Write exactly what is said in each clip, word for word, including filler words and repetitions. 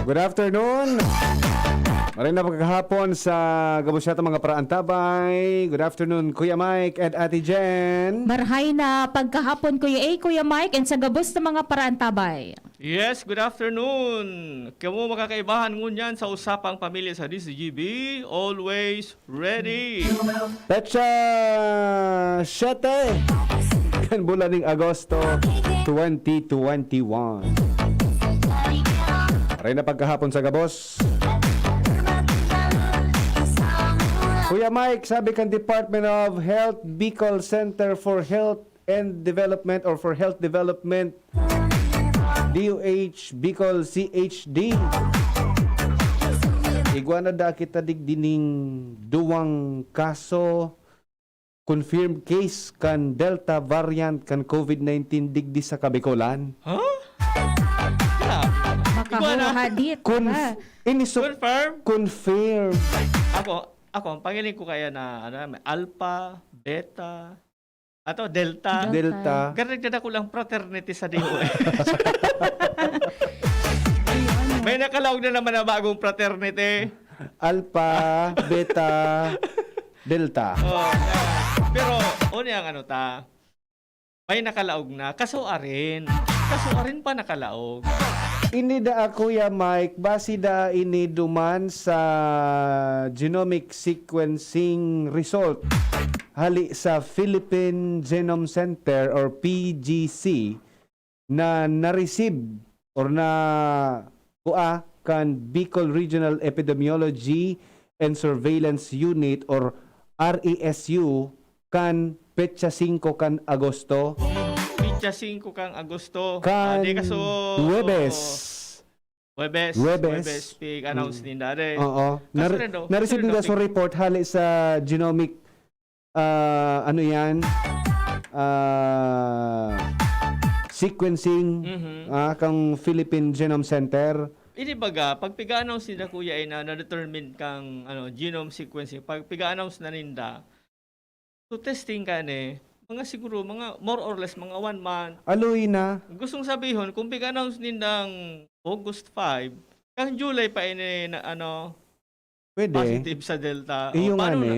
Good afternoon. Maray na pagkahapon sa gabos yato mga paraantabay. Good afternoon, Kuya Mike and Ate Jen. Marhay na pagkahapon, Kuya A, Kuya Mike, and sa gabos na mga paraantabay. Yes, good afternoon. Kamo makakaibahan ngunyan sa Usapang Pamilya sa D Z G B. Always ready. Petsa siyete kan bulan ning Agosto twenty twenty-one. Maray na pagkahapon sa gabos. Kuya Mike, sabi kan Department of Health, Bicol Center for Health and Development or for Health Development, D O H Bicol C H D. Igwa na da kita digdi ning duwang kaso, confirmed case kan Delta variant kan COVID nineteen digdi sa Kabicolan. Huh? Grabe. Igwa na. Makahuhadit Conf- ba? Ini so Confirm? Confirm. Ako, ako, ang pangiling ko kaya na, ano, may Alpha, Beta, ato, Delta. Delta. Delta. Pero nagdadakul ang fraternity sa D O H. Ay, ano? May nakalaog na naman na bagong fraternity. Alpha, Beta, Delta. Oh, yeah. Pero, o niya ang ano ta, may nakalaog na. Kaso arin. Kaso arin pa nakalaog. Ini daa, Kuya Mike, base daa ini duman sa genomic sequencing result hali sa Philippine Genome Center or P G C na na-receive or na kua kan Bicol Regional Epidemiology and Surveillance Unit or R E S U kan petsa singko kan Agosto. Petsa singko kan Agosto. Kan Ah, di kaso Huwebes. Huwebes. Huwebes. Huwebes, pig-announce Mm. ninda, de. Oo. Kaso Nar-, rin daw, na-receive kaso rin ninda daw, so pig- report hali sa genomic, ah, ano yan? Ah, sequencing, Mhm. ah, kang Philippine Genome Center. Ini baga, pag piga-announce ninda, kuya, ay na, na-determine kang, ano, genome sequencing. Pag piga-announce na ninda, so, testing ka ni, mga siguro, mga more or less, mga one month. Aloy na. Gustong sabihon, kung pig-announce nindang August five, kang July pa ini na, ano, Pwede. positive sa Delta. O, Iyo nga paano na, ni.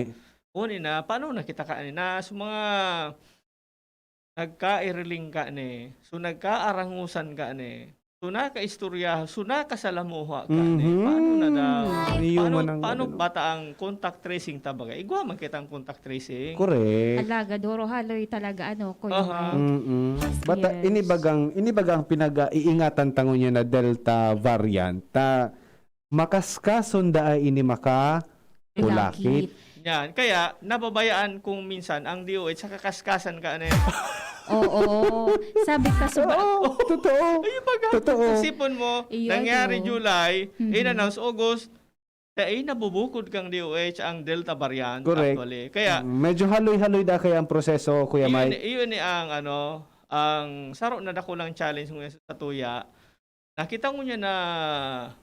o, ni na, paano na kita ka ni na? So, mga nagkairiling ka ni. So, nagkaarangusan ka ni. So, nakaistorya, so, nakasalamuha ka ni. Mhm. Paano na daw? Iyo Paano, man ang paano ano. bata ang contact tracing ta baga? Igwa man kitang contact tracing. Correct. Alaga, duro haloy talaga, ano, Kuya Aha. Mike? Mm-mm. Bata, Yes. ini bagang, ini bagang pinag-iingatan ta ngunyan na Delta variant. Ta, makaskason daa ini maka Ulakit. Ulakit. Yan. Kaya, nababayaan kung minsan ang D O H sa kakaskasan ka na yan. Oo. Sabi ka, suba- Oo, totoo. Ayun baga. Totoo. Isipon mo, Iyo, nangyari oo. July, Mm-mm. in-announce August, dai nabubukod kang D O H ang Delta variant, Correct. actually. Kaya, Mm, medyo haloy-haloy da kaya ang proseso, Kuya iyon, Mike. iyon ni ang, ano, ang saro na dakulang challenge ngayon sa tuya. Nakita ko niya na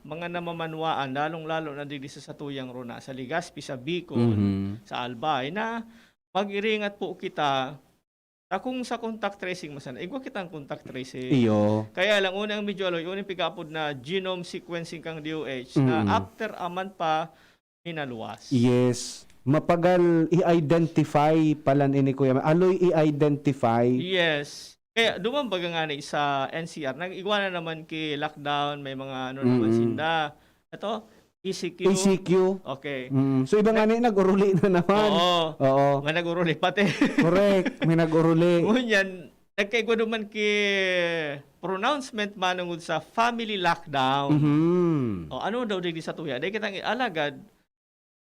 mga namamanwaan, lalong-lalo na digdi sa satuyang rona, sa Legazpi, sa Bicol, Mhm. sa Albay, na mag-iringat po kita. Sa kung sa contact tracing man sana, igwa kitang contact tracing. Iyo. Kaya lang, una ang medyo aloy, una yung pigapod na genome sequencing kang D O H, na Mm. after a month pa, minaluwas. Yes. Mapagal i-identify palan ini, Kuya Ma-, aloy i-identify. Yes. Kaya duman baga nga ni sa N C R, nag-igwa na naman ki lockdown, may mga ano naman Mm. sinda. Ito, E C Q. E C Q. Okay. Mm. So, iba nga Nag- ni, nag-uruli na naman. Oo. Oo. May nag-uruli pati. Correct. May nag-uruli. Ngunyan, nagkaigwa duman ki pronouncement manungod sa family lockdown. Mhm. O, ano daw digdi sa tuya? Dahil kitang alagad,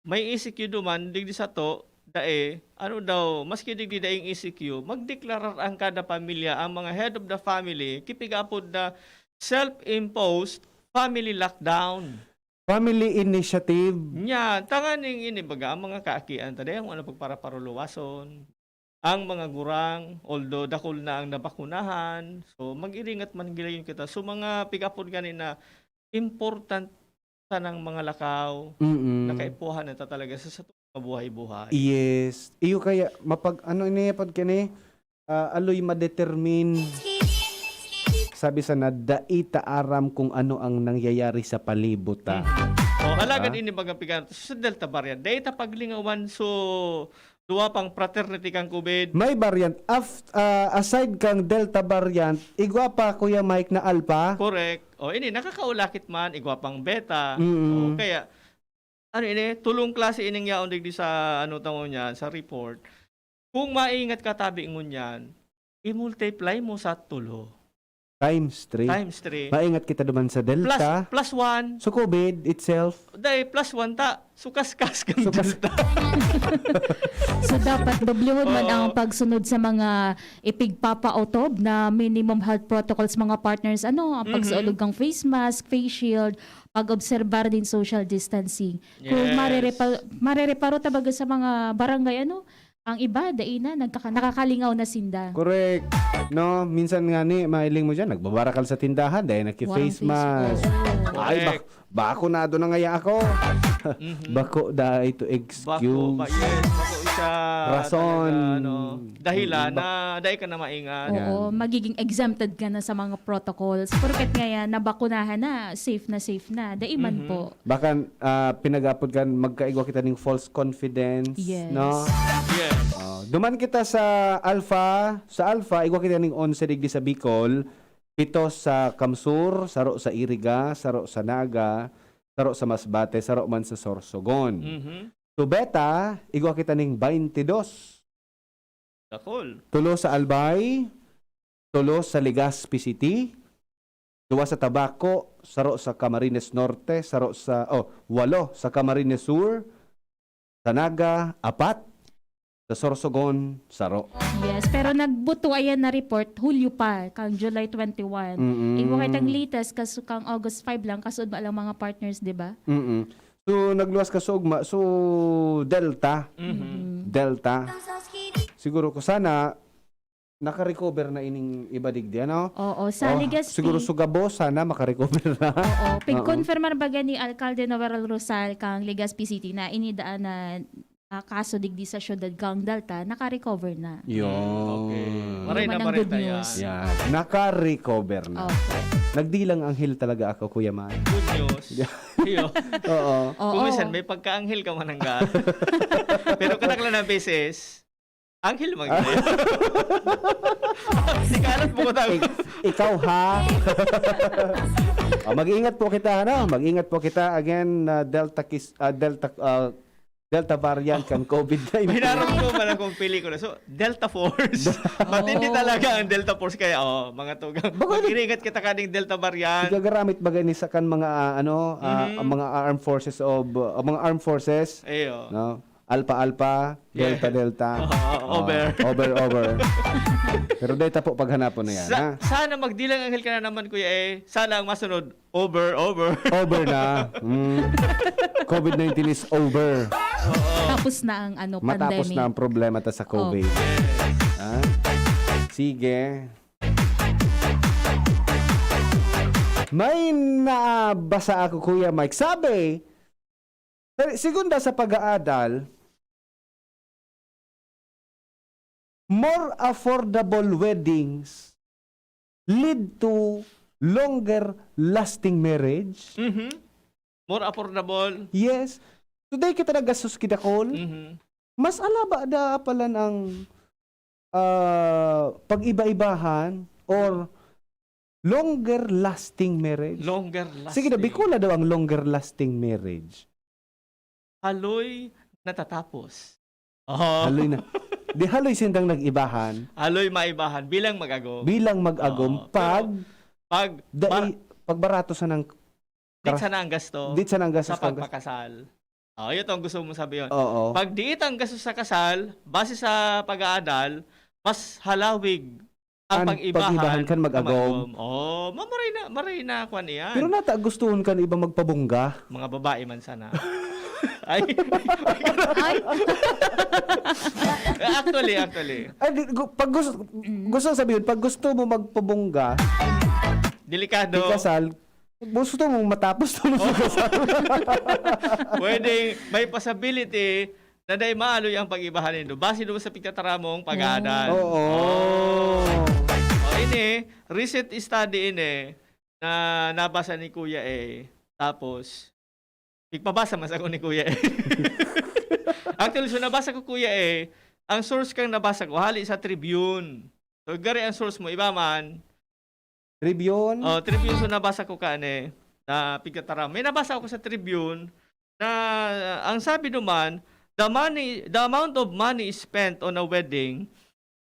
may E C Q duman, digdi sato, dae, ano daw, maski digdi daing E C Q, magdeklarar ang kada pamilya, ang mga head of the family, kipigapod na self-imposed family lockdown. Family initiative. Nya, tanganing ini, baga, ang mga kaakian, ta, dai ang ano, pagparaparuluwason. Ang mga gurang, although dakul na ang nabakunahan, so, mag-iringat man girayon kita. So, mga pigapod gani na important sanang mga lakaw, Mm. na kaipuhan na ta talaga sa, sa kabuhay-buhay. Yes. Iyo kaya, mapag-, ano ini, pag kini, ah, aloy ma-determine. Sabi sana, "Dai ta aram kung ano ang nangyayari sa palibot ta." Oh, alagad Ah? ini baga pigan sa Delta variant. Dai ta paglingawan, so duwa pang fraternity kan COVID. May variant. Af, ah, aside kang Delta variant, igwa pa, Kuya Mike, na Alpha? Correct. O ini, nakakaulakit man, igwa pang Beta. Mm. O, kaya, ano ini, tulong klase ining yaon digdi sa, ano, tamo niyan, sa report. Kung maingat ka tabi ngunyan, i-multiply mo sa tulo. Times three. Times three. Maingat kita duman sa Plus, Delta. Plus one. So, COVID itself. Dahil plus one ta, so kaskas kang So kas- Delta. So dapat doblehon man Oo. ang pagsunod sa mga ipigpapautob na minimum health protocols, mga partners, ano, ang Mhm. pagsaulog kang face mask, face shield, pag-obserbar din social distancing. Kung Yes. marerepa- marereparo talaga sa mga barangay, ano, ang iba, dai na, nagkaka- nakakalingaw na sinda. Correct. No, minsan nga ni, mahiling mo dyan, nagbabarakal sa tindahan dahil naki-face Walang face mask. mask. Ay, bak- Correct. Bakunado na ngaya ako. Mhm. Bako dahil to Bako, excuse. ba, yes, bako siya. Rason. Talaga, ano, dahilan Mm, na dahil ka na maingat. Yan. Oo, magiging exempted ka na sa mga protocols. Porket ngayon, nabakunahan na, safe na safe na. Dai man Mhm. po. Baka ah, pinag-apod kan magkaigwa kita ning false confidence, Yes. no? Yes. Oh, duman kita sa Alpha, sa Alpha igwa kita ning onse digdi sa Bicol, pito sa Kamsur, saro sa Iriga, saro sa Naga, saro sa Masbate, saro man sa Sorsogon. Mhm. Sa Beta, igwa kita ning baintidos. Dakol. Tulo sa Albay, tulo sa Legazpi City, duwa sa Tabaco, saro sa Camarines Norte, saro sa, oh, walo sa Camarines Sur, sa Naga, apat, sa Sorsogon, saro. Yes, pero nagbuto ayan na report, Hulyo pa, kang July twenty-one. Mm-mm. Igwa kitang latest, kaso kang August five lang, kasunod ba lang mga partners, di ba? Mm-mm. So, nagluwas ka sa ugma, so, Delta. Mhm. Delta. Siguro ko sana, naka-recover na ining iba digdi, ano? Oo, sa Oh, Legazpi. Siguro sugabo, sana maka-recover na. Oo, Oo. pigkonfirmar baga ni Alcalde Noel Rosal kang Legazpi City na inidaan na ah, kaso digdi sa syudad kang Delta, naka-recover na. Yun. Okay. Maray Yun na, man ang maray good na news. yan. Yan. Naka-recover na. Okay. Nagdilang anghel talaga ako, Kuya Man. Good news. Iyo. Oo. Oo. Kung minsan, may pagkaanghel ka man hangga. Pero kadaklan na beses, anghel man yun. Di ka alam po tayo. Ik- ikaw, ha? Oh, mag-ingat po kita, ano? Mag-ingat po kita. Again, uh, Delta Kis, uh, Delta, uh, Delta variant kan COVID nineteen. May naramdaman akong pelikula. So, Delta Force. Matindi Oh. Talaga ang Delta Force. Kaya, oh, mga tugang. Baka Mag-ingat kita kaning Delta variant. Igagaramit ba gani sa kan mga, ah, ano, ah, Mhm. ang mga armed forces of, uh, mga armed forces, Ayo. no? Alpha Alpha, Yeah. Delta Delta. Oo, over. Oh, over, over. Pero data po paghanapon na yan, Sa, ha? Sana magdilang anghel ka na naman, Kuya, eh. Sana ang masunod, over, over. Over na. Mm. COVID nineteen is over. Tapos na ang ano, Matapos pandemic. Na ang problema ta sa COVID. Ha? Sige. May nabasa ako, Kuya Mike. Sabi, sa segunda sa pag-aadal, more affordable weddings lead to longer lasting marriage. Mhm. More affordable. Yes. Today kita naggastos kidakol. Mhm. Mas alaba da pala ng ah, pag-iba-ibahan or longer lasting marriage. Longer lasting. Sige na, Bicola daw ang longer lasting marriage. Haloy natatapos. Oh. Haloy na. Di haloy sindang nag-ibahan Haloy maibahan bilang mag-agom. bilang mag-agom Oo, pag pero pag dai, bar- pagbarato sa ng Di sana ang gasto di sana ang gastos sa kang gas- pagpakasal. Oh, yun ang gusto mo sabihin. Oo. Pag diit ang gasto sa kasal, base sa pag-aadal, mas halawig ang Ang pag-ibahan, pag-ibahan kan mag-agom. Oh, mamaray na, maray na kwan iyan. Pero nata gustuhon kan iba magpabungga. Mga babae man sana. Ay, Ay, actually, actually. Ay, di, gu- pag gusto, gusto sabihin, pag gusto mo magpabungga, Delikado. ikasal, gusto mo matapos na mo sa kasal. Pwedeng may possibility na dai maaloy ang pag-ibahan nindo. Base doon sa pagtataramong pag-aadal. Oo. Oh, ini, recent study ini na nabasa ni Kuya A. Tapos, pigpabasa man sa ni Kuya A. Actually, so nabasa ko, Kuya A, ang source kang nabasa ko, hali sa Tribune. So, gari ang source mo, iba man. Tribune? Oh, Tribune, so nabasa ko kani, na pigkataram. May nabasa ako sa Tribune na ang sabi naman, the money, the amount of money spent on a wedding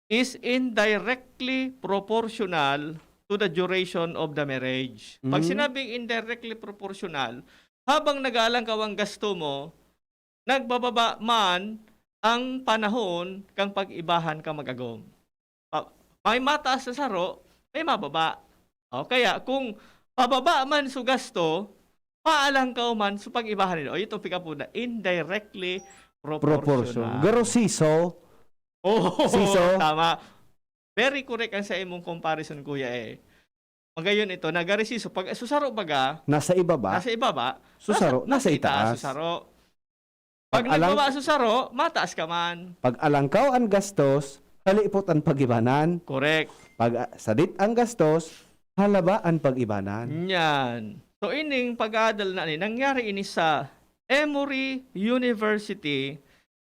is indirectly proportional to the duration of the marriage. Pag Mm. sinabing indirectly proportional, habang nag-aalangkaw ang gasto mo, nagbababa man ang panahon kang pag-ibahan ka mag-agom. Pa-, may mataas sa saro, may mababa. O kaya, kung pababa man su gasto, maalangkaw man su pag-ibahan nila. O, itong pick-up na indirectly Proportion. proportional. Garo siso. Oo, Siso. tama. Very correct ang sa imong comparison, Kuya, eh. Magayon ito, nagari siso. Pag susaro baga, Nasa ibaba. nasa ibaba, Susaro, nasa, nasa nasa itaas, itaas. susaro. Pag Pag alang- nagbaba susaro, mataas ka man. Pag alangkaw an gastos, halipot an pag-ibanan. Correct. Pag, ah, sadit ang gastos, halaba an pag-ibanan. Yan. So, ining pag-aadal na ni, nangyari ini sa Emory University.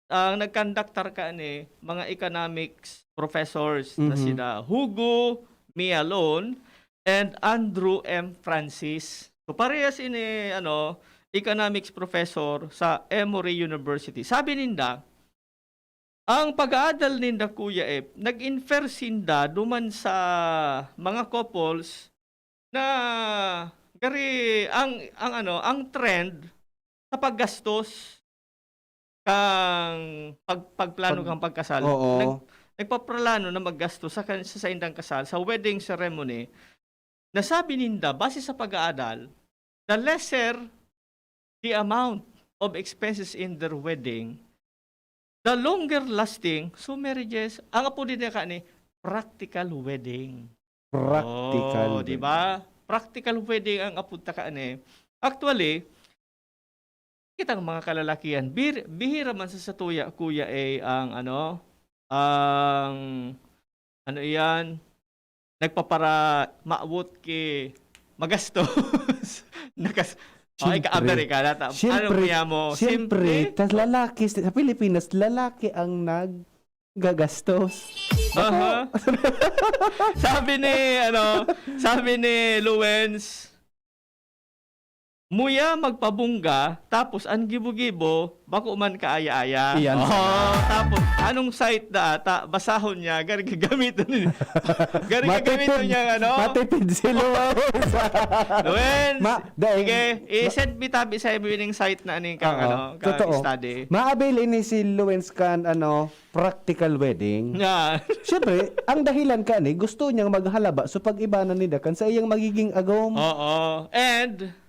Ang nagkonduktar kani, mga economics professors na Mhm. sina Hugo Mialon and Andrew M. Francis. So, parehas ini, ano, economics professor sa Emory University. Sabi ninda, ang pag-aadal ninda, Kuya Ep, nag-infer sinda duman sa mga couples na gari ang, ang ano, ang trend sa paggastos kang pag-, pagplano Pag-, kang pagkasal. oo. Nag-, nagpaplano na maggastos sa kan-, sa saindang kasal, sa wedding ceremony. Nasabi ninda, base sa pag-aadal, the lesser the amount of expenses in their wedding, the longer lasting, so marriages, ang apod din kani, practical wedding. Practical Oh, di wedding. ba? Practical wedding ang apod ta kani. Actually, kitang mga kalalakihan, bir-, bihira man sa satuya, Kuya A, ang ano, ang, ano iyan, nagpapara-, maawot ki magastos. Nakas-, oh, Siyempre. ika-, Amerika, nata-, ano Siyempre, kuya mo? siyempre, Simple? tas lalaki, sa Pilipinas, lalaki ang naggagastos. Aha. Sabi ni, ano, sabi ni Luwens, "Muya magpabongga, tapos an gibo-gibo, bako man kaaya-aya." Iyan Oh, sana. tapos, anong site na ata? Basahon niya, gari gagamiton ni-, gari gagamiton Matipid. niya, ano? Matipid si Luwens. Luwens, Ma-, dahil sige, ma- i-send mi tabi sa ining site na aning kang, Oo, ano, kang totoo. study. Ma-avail ini si Luwens kan, ano, practical wedding. Nga. Siyempre, ang dahilan kani, gusto niyang maghalaba sa pag-ibanan ni Dakan sa iyang magiging agom. Oo. And,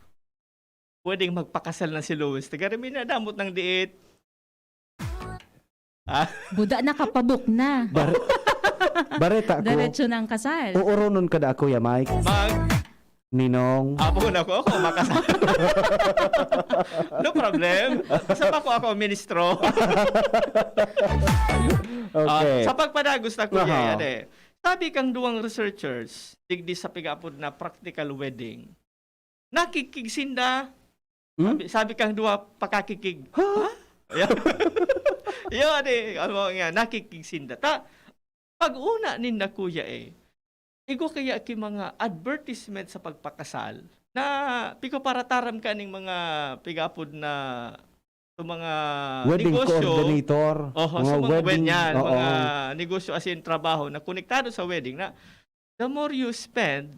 pwedeng magpakasal na si Luis. Taga rin, minadamot ng diit. Ah? Buda na, kapabok na. Bar-, bareta ko. Diretso na ang kasal. Uoronon ka da ako, ya, Mike. Mag- Ninong. Apo na ko, ako makasal. No problem. Basta pa ko ako ministro. Okay. Ah, sa pagpadagos na, Kuya, Aha. yan eh. Sabi kang duwang researchers, digdi sa pigapod na practical wedding, nakikig sinda. Hmm? Sabi, sabi kang duwa, pakakikig. Ha? Ha? Yo, yo, ade, ano nga, nakikig sinda. Ta, pag-una ninda, Kuya, eh, igwa kaya ki mga advertisement sa pagpakasal na pigpaparataram ka ning mga pigapod na sa mga Wedding negosyo. coordinator, Oho, mga sa mga wedding, wed-, yan, oo. mga negosyo, as in, trabaho na konektado sa wedding na the more you spend,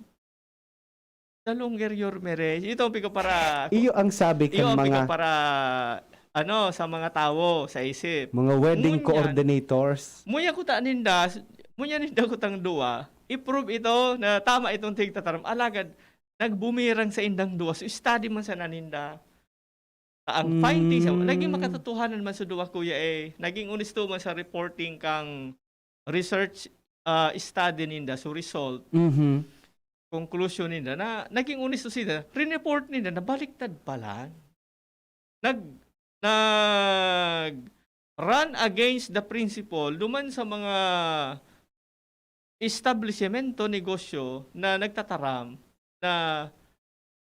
the longer your marriage. Ito ang pigpapara-, Iyo ang sabi iyo kan ang mga pigpapara-, ano, sa mga tawo, sa isip. Mga wedding Ngunyan, coordinators. Muya ko ta ninda, muya ninda ko tang duwa, i-prove ito na tama itong tigtataram. Alagad, nagbumirang sa indang duwa. So, study man sana ninda. Ang findings, Mm. naging makatotohanan man sa duwa, Kuya, eh. Naging honesto man sa reporting kang research, ah, study ninda. So, result, Mhm. conclusion ninda na naging honesto sila. Rineport ninda na baliktad pala. Nag-, nag-run against the principle duman sa mga establisimento, negosyo na nagtataram na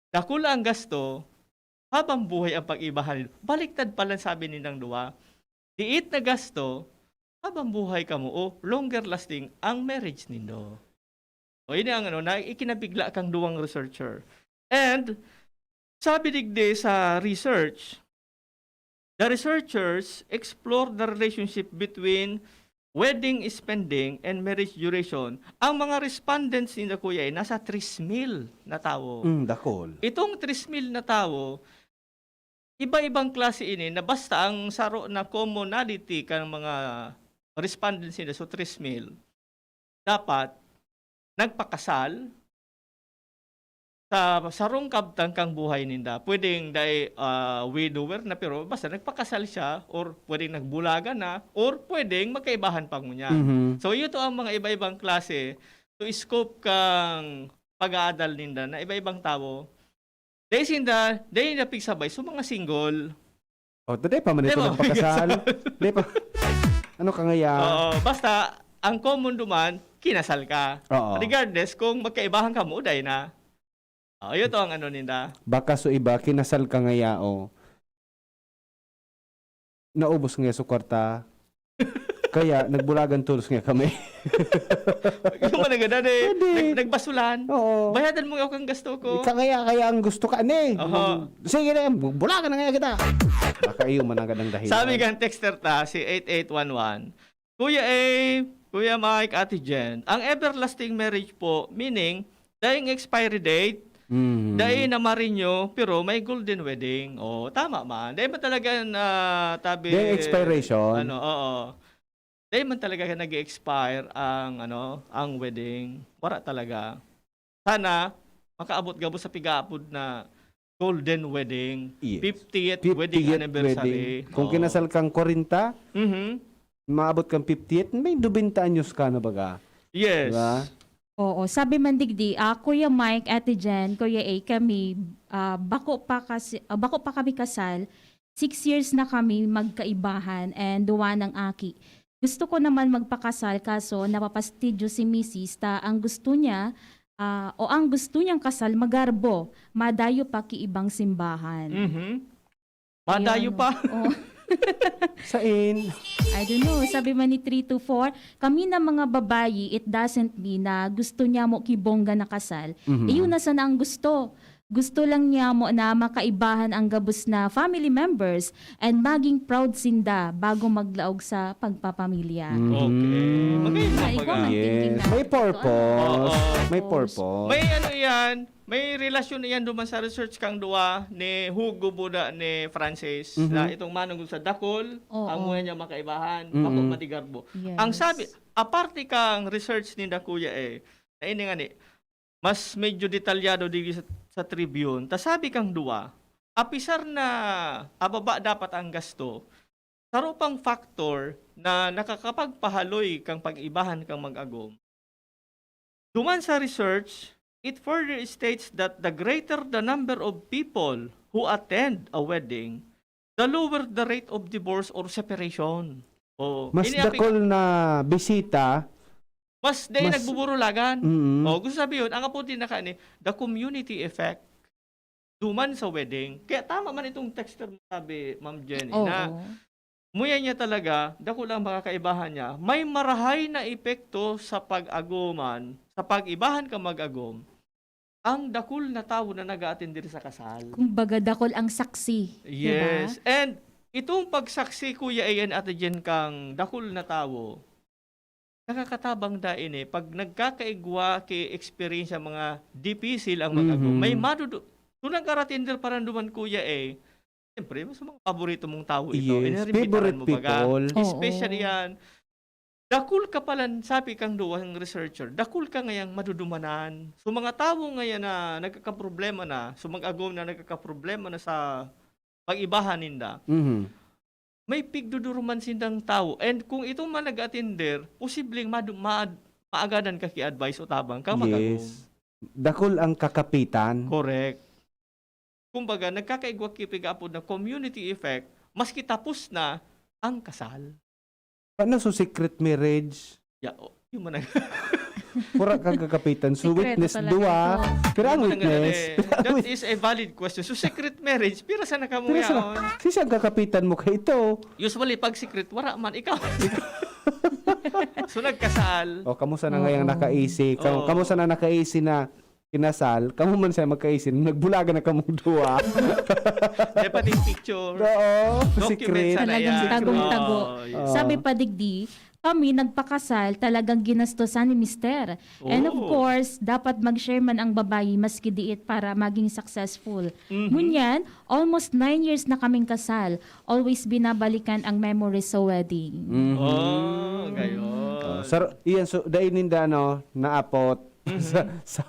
dakul ang gasto habang buhay ang pag-ibahan. Baliktad pala sabi nindang duwa. Diit na gasto habang buhay kamo o longer lasting ang marriage nindo. O, ini ang ano, na ikinabigla kang duwang researcher. And sabi digdi sa research, the researchers explore the relationship between wedding spending and marriage duration. Ang mga respondents ninda, kuya, ay nasa tres mil na tawo. Mm, dakol. Itong tres mil na tawo, iba-ibang klase ini na basta ang saro na commonality kan mga respondents nila, so tres mil, dapat nagpakasal sa sarong kabtang kang buhay ninda. Pwedeng dai, ah, widower na, pero basta nagpakasal siya, or pwedeng nagbulagan na, or pwedeng magkaibahan pa ngunyan. Mhm. So, ito ang mga iba-ibang klase. So, scope kang pag-aadal ninda na iba-ibang tawo. Dai sinda, dai na pigsabay. So, mga single. O, today pa man Di ito ba? Nagpakasal. Di pa. Ano ka ngaya? Oo, basta, ang common duman, kinasal ka. Oo. Regardless kung magkaibahan ka mo, dai na. Oh, yun to ang ano ninda. Baka so iba, kinasal ka ngaya o naubos nga so kwarta. Kaya nagbulagan tolos nga kami. Yung mga nagada eh. Pwede. Nag- nagbasulan. Oo. Bayadan mo ako ang gasto ko. Ika kaya, kaya ang gusto ka, ani. Oho. Sige na, bulagan na nga kita. Baka iyo man ang gadang dahilan. Sabi kang texter ta, si eight eight one one, Kuya A, Kuya Mike, Ate Jen, ang everlasting marriage po, meaning, daing expiry date, Mm. dai na ma-renew, pero may golden wedding. Oh, tama man. Dai man talaga na tabi... Dai expiration? Ano, oo. Dai man talaga nag-expire ang, ano, ang wedding. Wala talaga. Sana, makaabot gabos sa pigaapod na golden wedding, Yes. fiftieth, Fiftieth wedding anniversary. wedding. Kung Oo. kinasal kang kwarenta, Mhm. maabot kang fiftieth, may nobenta anyos ka na baga. Yes. Diba? Oo, sabi man digdi, ah, Kuya Mike, Ate Jen, Kuya A, kami, ah, bako pa kasi, ah, bako pa kami kasal, six years na kami magkaibahan and duwa ng aki. Gusto ko naman magpakasal kaso napapastidyo si misis ta ang gusto niya, ah, o ang gusto niyang kasal magarbo, madayo pa ki ibang simbahan. Mhm. Madayo Ayan, pa. oh. Sain? I don't know, sabi man ni three two four, kami na mga babayi, it doesn't mean na gusto niya mo ki bongga na kasal. Mhm. Iyon na sana ang gusto. Gusto lang niya mo na makaibahan ang gabos na family members and maging proud sinda bago maglaog sa pagpapamilya. Mm. Okay. Magayon Ah, na ikaw baga. man. Thinking Yes. na May ito. purpose. Oo. May Purpose. purpose. May ano yan, may relasyon na yan duman sa research kang duwa ni Hugo Buda ni Francis Mhm. na itong manong sa dakul, Oo. ang mga niya makaibahan, Mm-mm. bako matigarbo. Yes. Ang sabi, aparte kang research ni Dakuya eh, na ini nga ni, mas medyo detalyado digdi sa, sa Tribune. Ta sabi kang duwa, apisar na ababa dapat ang gasto, saro pang factor na nakakapagpahaloy kang pag-ibahan kang mag-agom. Duman sa research, it further states that the greater the number of people who attend a wedding, the lower the rate of divorce or separation. Oh, Mas ini ang dakol na bisita. Mas dahil Mas- nagbuburulagan. Mm. Oh, gusto sabi yun, ang apo din naka ni, the community effect. Duman sa wedding. Kaya tama man itong texter mo sabi, Ma'am Jenny, Oo. na muya niya talaga, dako lang makakaibahan niya. May marahay na epekto sa pag-agoman, sa pag-ibahan ka mag-agom, ang dakul na tawo na nag-a-attend diri sa kasal. Kumbaga, dakol ang saksi. Diba? Yes. And itong pagsaksi, Kuya Ian, Ate Jen, kang dakul na tawo, nakakatabang da ini. Pag nagkakaigwa ki experience ang mga dipisil ang mag-agom, Mhm. may madudu... Kung nag-aratender paranduman, Kuya, eh, siyempre, mas mga paborito mong tao ito. Yes. Inarimbitaran Favorite mo baga. people. Oo. Especially yan. Dakul ka pala, sabi kang duwang researcher, dakul ka ngayang madudumanan. So, mga tawo ngayon na nagkakaproblema na, so mag-agom na nagkakaproblema na sa pag-ibahan ninda, Mhm. may pigduduruman sindang tawo. And kung ito man nag-atender, posibleng madu- ma- maagadan ka ki-advise o tabang ka mag-agom. Yes. Dakul ang kakapitan. Correct. Kumbaga, nagkakaigwa ki pigaapod na community effect, maski tapos na ang kasal. Paano so secret marriage? Ya, o, yung man nag- Wala kang kakapitan. So, Sikreto witness, talaga duwa. ito. Pero ang Ano nga witness, eh? That is a valid question. So, secret marriage, pero sana ka mo pero sa, yaon. Sisang kakapitan mo kayo ito? Usually, pag secret, wala man. Ikaw. So, nagkasal. O, kamusta na ngayang Oo. nakaisi? Kam- Oo. Kamusta na nakaisi na kinasal? Kamu man siya magkaisi. Nagbulagan na kamong duwa. May pati picture. Oo, Documents secret. sana Talagang yan. tagong-tago. Oo, yun. Oo. Sabi pa digdi, kami nagpakasal, talagang ginastosan ni mister. And of Oh. course, dapat mag-share man ang babayi maski diit para maging successful. Mhm. Ngunyan, almost nine years na kaming kasal. Always binabalikan ang memories sa wedding. Mhm. Oh, gayon. Oh, sir, iyan, so, dahil ninda, ano, naapot Mhm. sa, sa,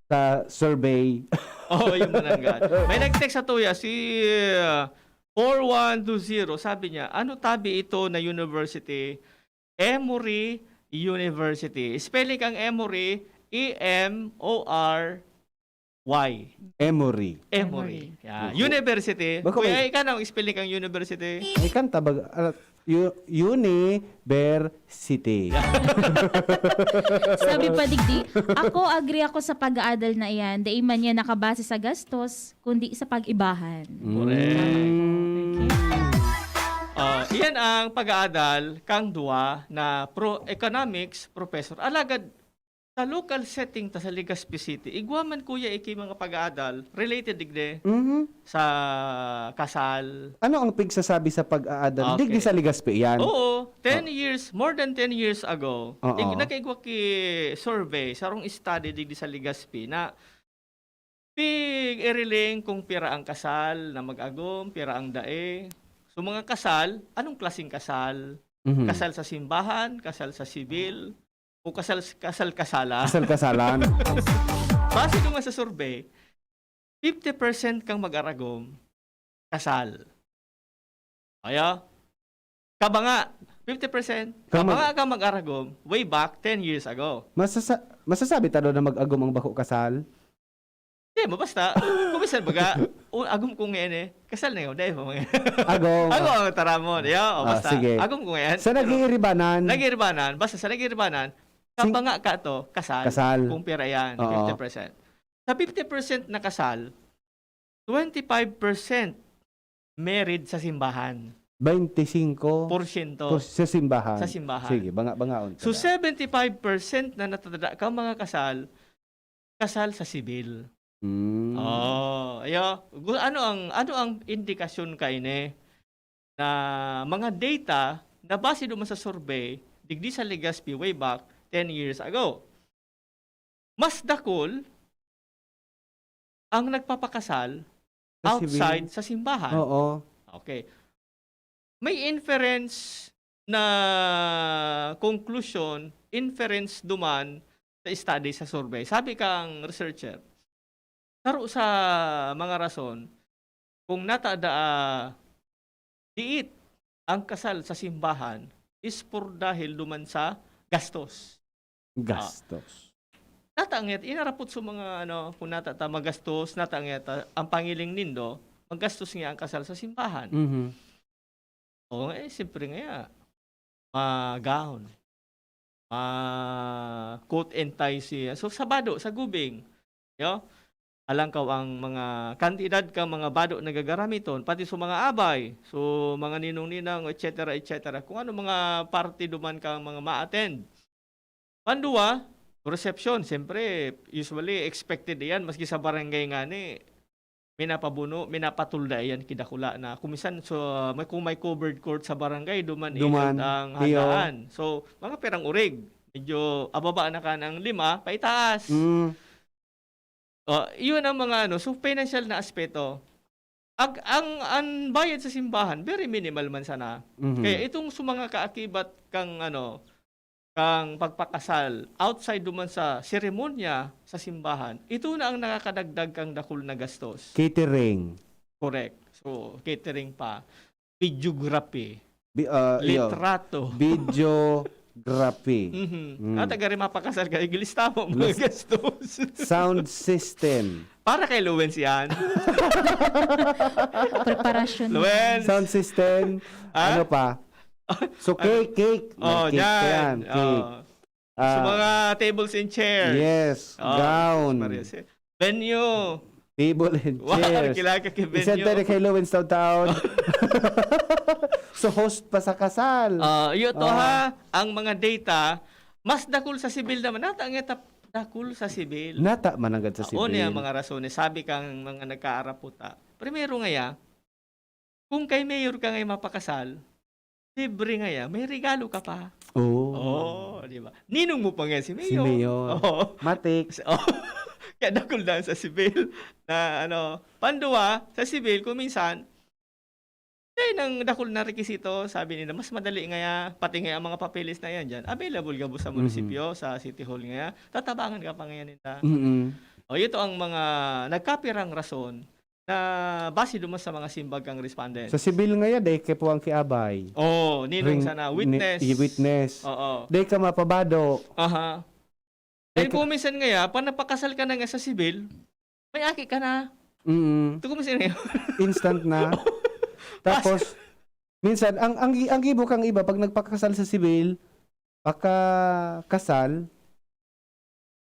sa survey. Oo, yung mananggad. May nag-text sa tuya, si uh, four one two zero, sabi niya, ano tabi ito na university? Emory University. Spelling kang Emory, E M O R Y. Emory. Emory. Emory. Yeah. Oo. University. Baka Kuya, may- ikaw na ang spelling kang university. Ay, kanta ba? Ah, u- university. Sabi pa digdi, ako agree ako sa pag-aadal na iyan. Dai man yan nakabase sa gastos, kundi sa pag-ibahan. Correct. Mm. Ah, iyan ang pag-aadal kang duwa na pro economics professor. Alagad sa local setting ta sa Legazpi City, igwa man kuya iki mga pag-aadal related digdi Mhm. sa kasal. Ano ang pigsasabi sa pag-aadal? Okay. Digdi sa Legazpi yan. Oo, ten years, more than ten years ago, Oo. ig- nakaigwa ki survey, sarong study digdi sa Legazpi na pig-iriling kung pira ang kasal na mag-agom, pira ang dae. So mga kasal, anong klaseng kasal? Mhm. Kasal sa simbahan, kasal sa sibil, o kasal kasal-kasalan? Kasal-kasalan. Base naman sa survey, fifty percent kang mag-aragom, kasal. Kaya, kabanga, fifty percent. Kang mag- Kabanga ka mag-aragom way back ten years ago. Masasa- masasabi ta daw na mag-agom ang bako kasal? Di mo, basta, kung minsan baga, "O, agom ko ngayon eh." Kasal na yun, dahil mo ngayon. Agom. Agom ang taramon. Yeah, o, Ah, basta, sige. Agom ko ngayon. Sa Pero, nag-iiribanan, nag-iiribanan, basta sa nag-iiribanan, Sing- kabanga ka to, kasal, Kasal. Kung pira yan, Oo. fifty percent. Sa fifty percent na kasal, twenty-five percent married sa simbahan. Twenty-cinco Porsyento. por- sa simbahan. Sa simbahan. Sige, banga-bangaon ka So, na. seventy-five percent na natada ka mga kasal, kasal sa sibil. Mm. Oh, ayo. Gu- Ano ang ano ang indikasyon kaini na mga data na base duman sa survey digdi sa Legazpi way back ten years ago? Mas dakul ang nagpapakasal Sa outside sibil. Sa simbahan. Oo. Okay. May inference na conclusion, inference duman sa study, sa survey. Sabi kang researcher, saro sa mga rason kung natada, ah, diit ang kasal sa simbahan is por dahil duman sa gastos. Gastos. Nata ngiya, inarapot sa mga, ano, kung nata ta magastos, nata ngiya ta, ang pangiling nindo, magastos ngiya ang kasal sa simbahan. Mhm. Oo, eh, siyempre nga, ma-gown, ma-coat and tie siya. So, sa bado, sa gubing, yo? Alangkaw ang mga kantidad ka mga bado na gagaramiton, pati sa mga abay, so, mga ninong-ninang, et cetera, et cetera. Kung ano mga party duman ka mga ma-attend. Pandua, reception, siyempre, usually expected iyan, maski sa barangay ngani, minapabuno, minapatulda iyan kidakula na. Kung minsan, so, may, kung may covered court sa barangay, duman, Duman, isod ang iyo. handaan. So, mga pirang urig, medyo ababa na ka ng lima, paitaas. Mm. Oh, iyon ang mga ano, so financial na aspeto. Ag, ang, ang bayad sa simbahan, very minimal man sana. Mhm. Kaya itong sa mga kaakibat kang ano, kang pagpakasal outside duman sa seremonya sa simbahan, ito na ang nakakadagdag kang dakul na gastos. Catering. Correct. So, catering pa. Videography. Bi- ah, iyo. Litrato. Videography. Mhm. Mm. At agari mapakasal ka, iglista mo mga List- gastos. Sound system. Para kay Lowens yan. Preparasyon. Lowens. Sound system. Ah? Ano pa? So, cake, cake. May Oh, cake pa dyan. yan. Cake. Oh. Sa Ah, mga tables and chairs. Yes, Oh, gown. Maria, si-, venue. Table and Wow, chairs. Kilala ka kay venue. Isenta na kay Lawrence Taon-Taon. So, host pa sa kasal. Ah, iyo to Ah. ha, ang mga data, mas dakul sa sibil naman. Nata nga tap-, dakul sa sibil. Nata mananggad sa Oo, sibil. niya mga rasones. Sabi kang mga nagkaaraputa. Primero nga ya, kung kay mayor ka nga mapakasal, libre nga ya, may regalo ka pa. Oo. Oo, di ba? Ninong mo pa nga si Si mayor. Mayor. Oo. Matik. Oh, kaya dakul na sa sibil na ano. Panduwa, sa sibil, kung minsan, eh, nang dakul na rekisito, sabi nila, mas madali nga ya, pati nga ang mga papeles na yan dyan, available gabos sa Mhm. munisipyo, sa City Hall nga ya, tatabangan ka pa ngayon nila. Mm-mm. O, ito ang mga nagkapirang rason na base duman sa mga simbag kang respondents. Sa sibil nga ya, dai ka puwang kiabay. Oh, ninong Ring-, sana, ni-, witness. i-witness. Oo. Dai ka mapabado. Aha. Dai Dai ka kung minsan nga ya, pag napakasal ka na nga sa sibil, may aki ka na. Mm. Ito kung minsan nga ya. Instant na. Tapos, minsan, ang, ang, ang gibo kang iba, pag nagpakasal sa sibil, pagkakasal,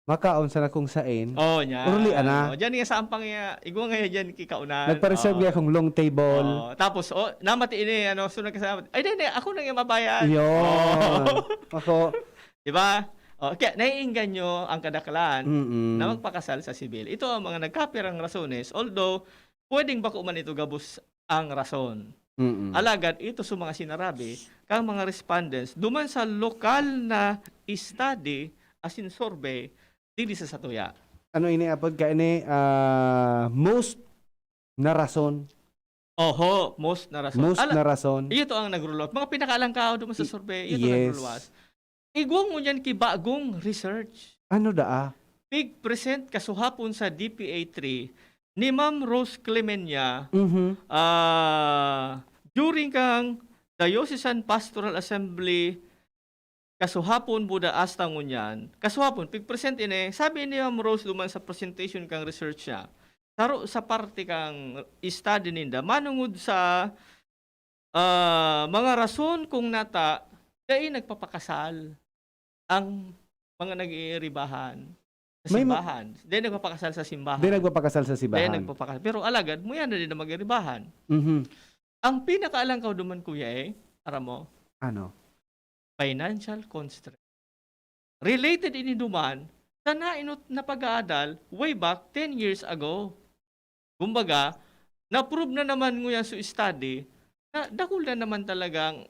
makaon sana kung sain. Oh, niya. Urli, ana. Oh, diyan nga sa ampang niya, igwa nga yan kikaunan. Nagpa-reserve Oh. niya akong long table. Oh, tapos, oh, namati ini, ano, so nagkasama, "Ay, di, di, ako nang mabayad." Yun. Oh. Ako. Di ba? Oh, kaya naiinggan nyo ang kadaklan Mm-mm. na magpakasal sa sibil. Ito ang mga nagkapirang rasones, although pwedeng bako man ito gabos ang rason. Mm-mm. Alagad ito sa mga sinarabi kang mga respondents duman sa lokal na study asin survey dili sa satuya. Ano ini apod ka ini, ah, most na rason? Oho, most na rason. Most Ala, na rason. Iyo to ang nag-rule out. Mga pinakaalangkaw duman sa I-, survey, iyo to yes. nag-rule out. Igwa ngunyan ki bagong research. Ano daa? Pig-present kasuhapon sa D P A three ni Ma'am Rose Clemenia, Mhm. ah, during kang Diocesan Pastoral Assembly kasuhapon, buda asta ngunyan. Kasuhapon, pig-present ini, sabi ni Ma'am Rose duman sa presentation kang research niya, saro sa parte kang study ninda, manungod sa ah, mga rason kung nata dai nagpapakasal ang mga nag-iiribahan sa May ma- simbahan. Dai nagpapakasal sa simbahan. Dai nagpapakasal sa Dai simbahan. nagpapakasal. Pero alagad, muya na din na mag-iiribahan. Mhm. Ang pinakaalangkaw duman, kuya, eh, aram mo, Ano? financial constraint. Related ini duman sa nainot na pag-aadal way back ten years ago. Kumbaga, na-prove na naman nguyan sa study na dakul na naman talagang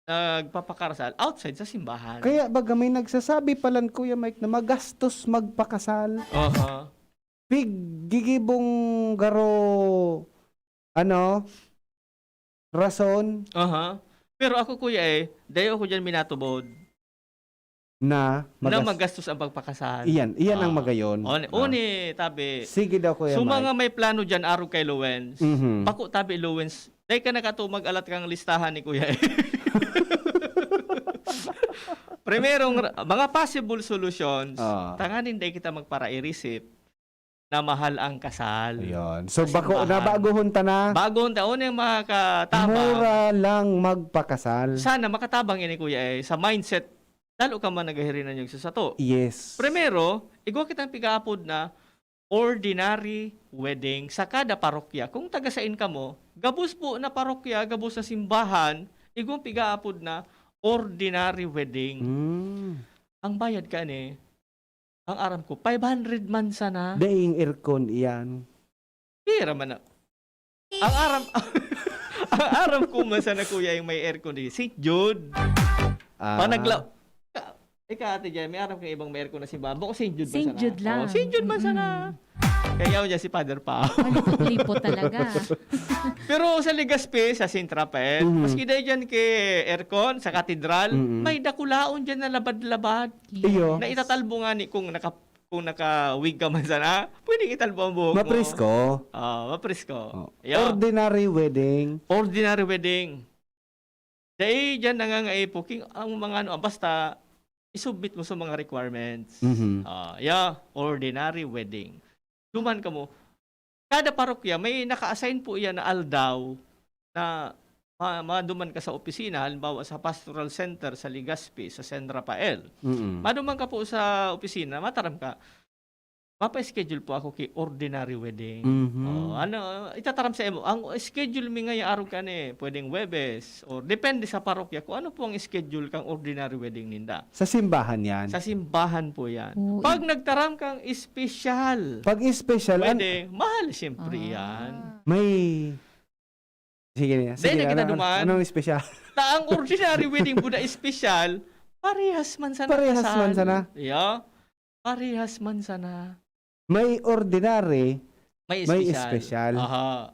nagpapakarasal outside sa simbahan. Kaya baga may nagsasabi palan, Kuya Mike, na magastos magpakasal. Aha. Pig gigibong garo, ano, rason. Aha. Pero ako, kuya, eh, dayo ako diyan minatubod Na na magas-, magastos ang pagpakasal. Iyan, iyan ang Ah. magayon. Oni, Ah. oni, tabi. Sige daw, Kuya So, Mike. mga may plano diyan, arog kay Lowens. Mhm. Bako tabi, Lowens. Dai ka na kato mag-alat kang listahan ni Kuya, eh. Primerong ra-, mga possible solutions, Ah. tanganing dai kita magpara-irisip na mahal ang kasal. Ayun. So, Sa bako, simbahan. nabaguhon ta na. Baguhon ta, una yung mga katabang. Mura lang magpakasal. Sana makatabang ini, kuya, eh, sa mindset, lalo ka man naghihirinan yung sa sato. Yes. Primero, igwa kitang pigaapod na ordinary wedding sa kada parokya. Kung taga-sain kamo, gabos po na parokya, gabos na simbahan, igwang pigaapod na ordinary wedding. Mm. Ang bayad ka ni, ang aram ko, five hundred man sana. Daing aircon iyan. Pira man na. Ang aram, ang aram ko man sana, kuya, yung may aircon di Saint Jude. Ah. Panagla-, ka-, ikaw, Ate Jen, may aram kang ibang may aircon na simbahan? Bako Saint Jude man Saint sana. Jude lang. Oh, Saint Jude man sana. Mm. Kaya yaw niya si Father Pao. Malipot-lipot talaga. Pero sa Legazpi, sa Saint Rafael, Mm. maski dahil dyan kay aircon, sa katedral, Mm. may dakulaon dyan na labad-labad. Yes. Iyo. Na itatalbo nga ni kung naka-, kung naka-wig ka man sana, pwedeng italbo ang buhok mo. Mapresko. Ah, mapresko. Oh. Iyo. Ordinary wedding. Ordinary wedding. Dai diyan nangangaipo king ang mga ano, basta isubmit mo sa mga requirements. Mhm. Ah, yeah, ordinary wedding. Duman kamo, kada parokya may naka-assign po iyan na aldaw na ma-, maduman ka sa opisina, halimbawa sa Pastoral Center sa Legazpi, sa San Rafael. Mm. Maduman ka po sa opisina, mataram ka, "Mapa-schedule po ako ki ordinary wedding." Mhm. Oh, ano, itataram sa imo, "Ang schedule mi ngaya arog kan, eh, pwedeng Huwebes," or depende sa parokya kung ano po ang schedule kang ordinary wedding ninda. Sa simbahan yan. Sa simbahan po yan. Oo, Pag i- nagtaram kang special Pag special, an- wedding, mahal siyempre Ah. yan. may... Sige na, sige Dahil na. kita Ano, duman. anong special? Ta ang ordinary wedding po na special, parehas man sana Parehas kasal. man sana. Yeah. Parehas man sana. May ordinary, May may special. special. Aha.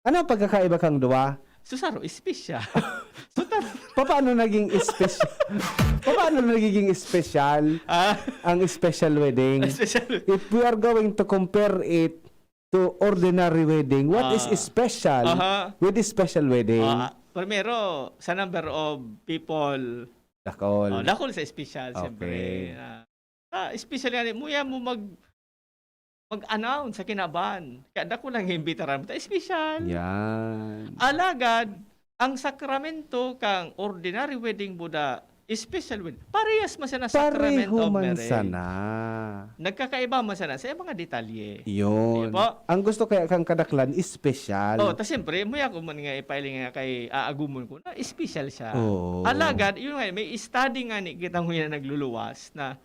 Ano ang pagkakaiba kang duwa? Susaro, special. Sutar. Paano naging special? Paano nagiging special Ah, ang special wedding? special. If we are going to compare it to ordinary wedding, what is Ah. special Aha. with special wedding? Ah, primero, sa number of people, Dakol. oh, dakol sa special, Okay. siyempre. Ah, ah, special nga, muya mo mag, mag-announce sa kinaban. Kaya dakol ang imbitaran mo. Ta special. Yan. Alagad, ang sakramento kang ordinary wedding buda, special wedding, parehas man sana sacrament Pareho of man marriage. Sana. Nagkakaiba man sana sa mga detalye. Yun. Di ba? Ang gusto kaya kang kadaklan is special. Oh, ta siyempre, muya ko man nga ipailing nga kay aagumon ko na special siya. Oo. Alagad, yun nga, may study nga ni kitang huya na nagluluwas na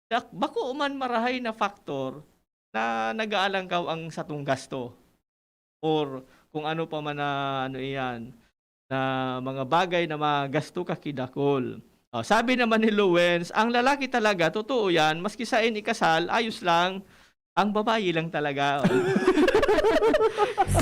dak-, bako man marahay na factor na nag-aalangkaw ang satong gasto. Or kung ano pa man na, ano iyan, na mga bagay na magasto ka kidakol. Oh, sabi naman ni Lowens, ang lalaki talaga, totoo yan, maski sain ikasal, ayos lang. Ang babayi lang talaga. Oh.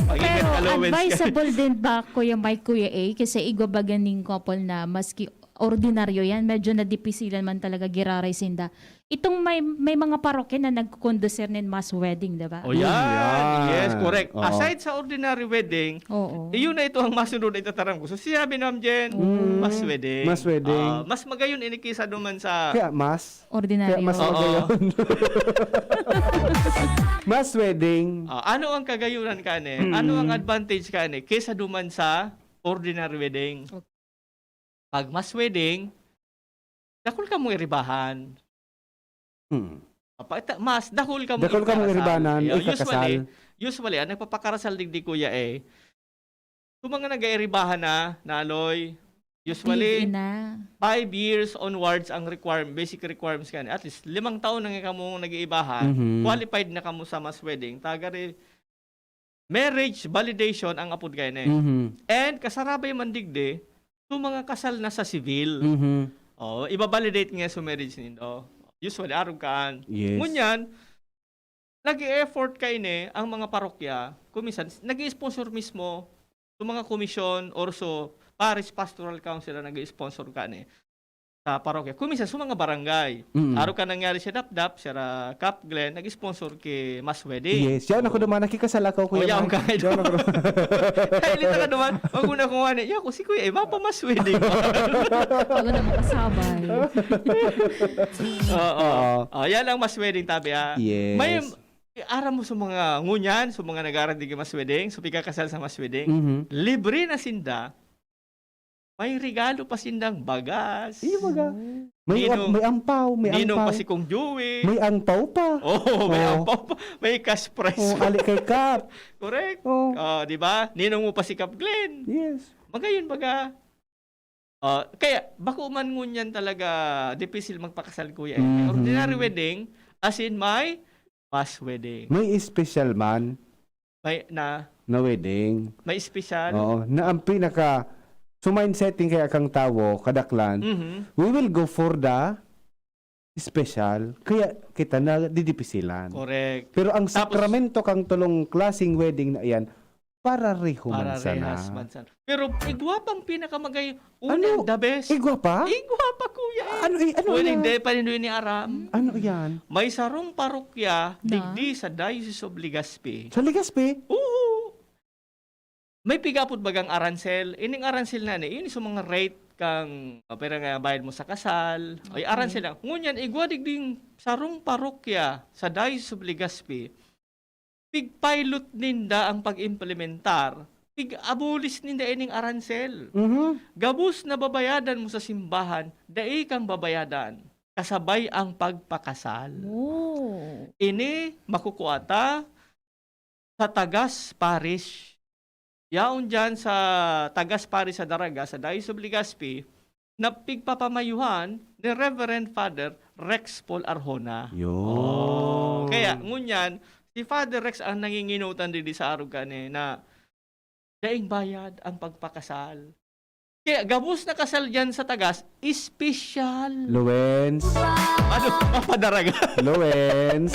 Pag Pero ikasal, Lowens, advisable din ba, Kuya Mike, Kuya A? Kasi igwa ba ganing couple na maski ordinaryo yan, medyo nadipisilan man talaga giraray sinda. Itong may, may mga parokya na nagkukondusir nin mass wedding, di ba? Oh, yan. Yan. Yes, correct. Oo. Aside sa ordinary wedding, Oo. iyon na ito ang masunod na itataram ko. So, sinabi naman dyan, Mm. mass wedding. Mass wedding. Ah, mas magayon ini kaysa duman sa Kaya mas, Ordinaryo. kaya mas Oo. magayon. Mass wedding. Ah, ano ang kagayunan kani? Ano ang advantage kani kaysa duman sa ordinary wedding? Okay. Pag mass wedding, dakul ka mong iribahan. Hmm. Apa, ita-, mas dakul ka mong Dakul ka mong ikakasal. iribanan, Yeah, ikakasal. Usually, usually, ang nagpapakarasal digdi, kuya, eh, yung mga nag-airibahan na, naloy, usually, Tina. five years onwards ang requirement, basic requirements kani. At least, limang taon na nga kamo nag-iibahan, Mhm. qualified na kamo sa mass wedding. Taga re-, marriage validation ang apod kayo na eh. Mhm. And kasarabay man digdi, yung mga kasal na sa civil. Mhm. Oh, ibabalidate nga sa marriage nindo. Usually, arog kaan. Yes. Ngunyan, nag-e-effort kaini ang mga parokya. Kuminsan, nag-i-sponsor mismo sa mga komisyon or sa parish pastoral council na nag-i-sponsor kani sa parokya. Kuminsan, sa mga barangay. Mm. Arog ka nangyari sa Dapdap, sa Cap Glen, nag-sponsor ki mass wedding. Yes. Yan ako naman, nakikasal ako, Oh, Kuya yaon Mike. ka ngayon. Yan ako. Kailita ka naman. Wag mo na kung ano. Yan ako, si Kuya, eh, mapa mass wedding. Wag na makasabay. Oo. Oo. Oh, yan ang mass wedding, tabi, ah. Yes. May, aram mo sa mga ngunyan, sa mga nag-aaral di mass wedding, sa pagkakasal sa mass wedding, Mhm. libre na sinda, may regalo pa sindang bagas. Iyo, baga. May, Ninong- may ampaw, may Ninong ampaw. pa si Kong Joey. May ampaw pa. Oh, may Oh. ampaw pa. May cash prize. Oh, ali kay Kap. Correct. Oh. Oh, di ba? Ninong mo pa si Kap Glenn. Yes. Magayon baga. Oh, kaya, bako man ngunyan talaga, dipisil magpakasal, kuya. Eh. Mhm. Ordinary wedding, as in may mass wedding. May special man May, na, na wedding. may special. Oo. Na ang pinaka, so mindsetting kaya kang tawo, kadaklan, Mhm. we will go for the special. Kaya kita na didipisilan. Correct. Pero ang Tapos- sakramento kang tulong klaseng wedding na iyan, parareho man sana. Pararehas man sana. Pero igwa pang pinakamagay, Ano? unang the best. Igwa pa? Igwa pa, kuya. Eh. Ano, eh, ano Pwedeng yan? di pa rin ni Aram. Ano yan? May sarong parokya, Na? digdi sa Diocese of Legazpi. Sa Legazpi? Oo. May pigapot bagang aransel. Ining aransel na ni, yun sa mga rate kang, ah, pera nga bayad mo sa kasal. Ay, Okay. Aransel lang. Ngunyan, igwa digding sarong parokya sa Diocese of Legazpi, pigpilot ninda ang pag-implementar. Ig-abolis ninda ining aransel. Mhm. Gabos na babayadan mo sa simbahan, dai kang babayadan. Kasabay ang pagpakasal. Oh. Ini makukua ta sa Tagas Parish. Yaon diyan sa Tagas Parish sa Daraga, sa Diocese of Legazpi, na pigpapamayuhan ni Reverend Father Rex Paul Arjona. Yun. Oh, kaya, ngunyan, si Father Rex ang nanginginutan digdi sa arog kani na daing bayad ang pagpakasal. Kaya gabos na kasal diyan sa Tagas, espesyal. Lowens. Ano? Papadaraga. Lowens.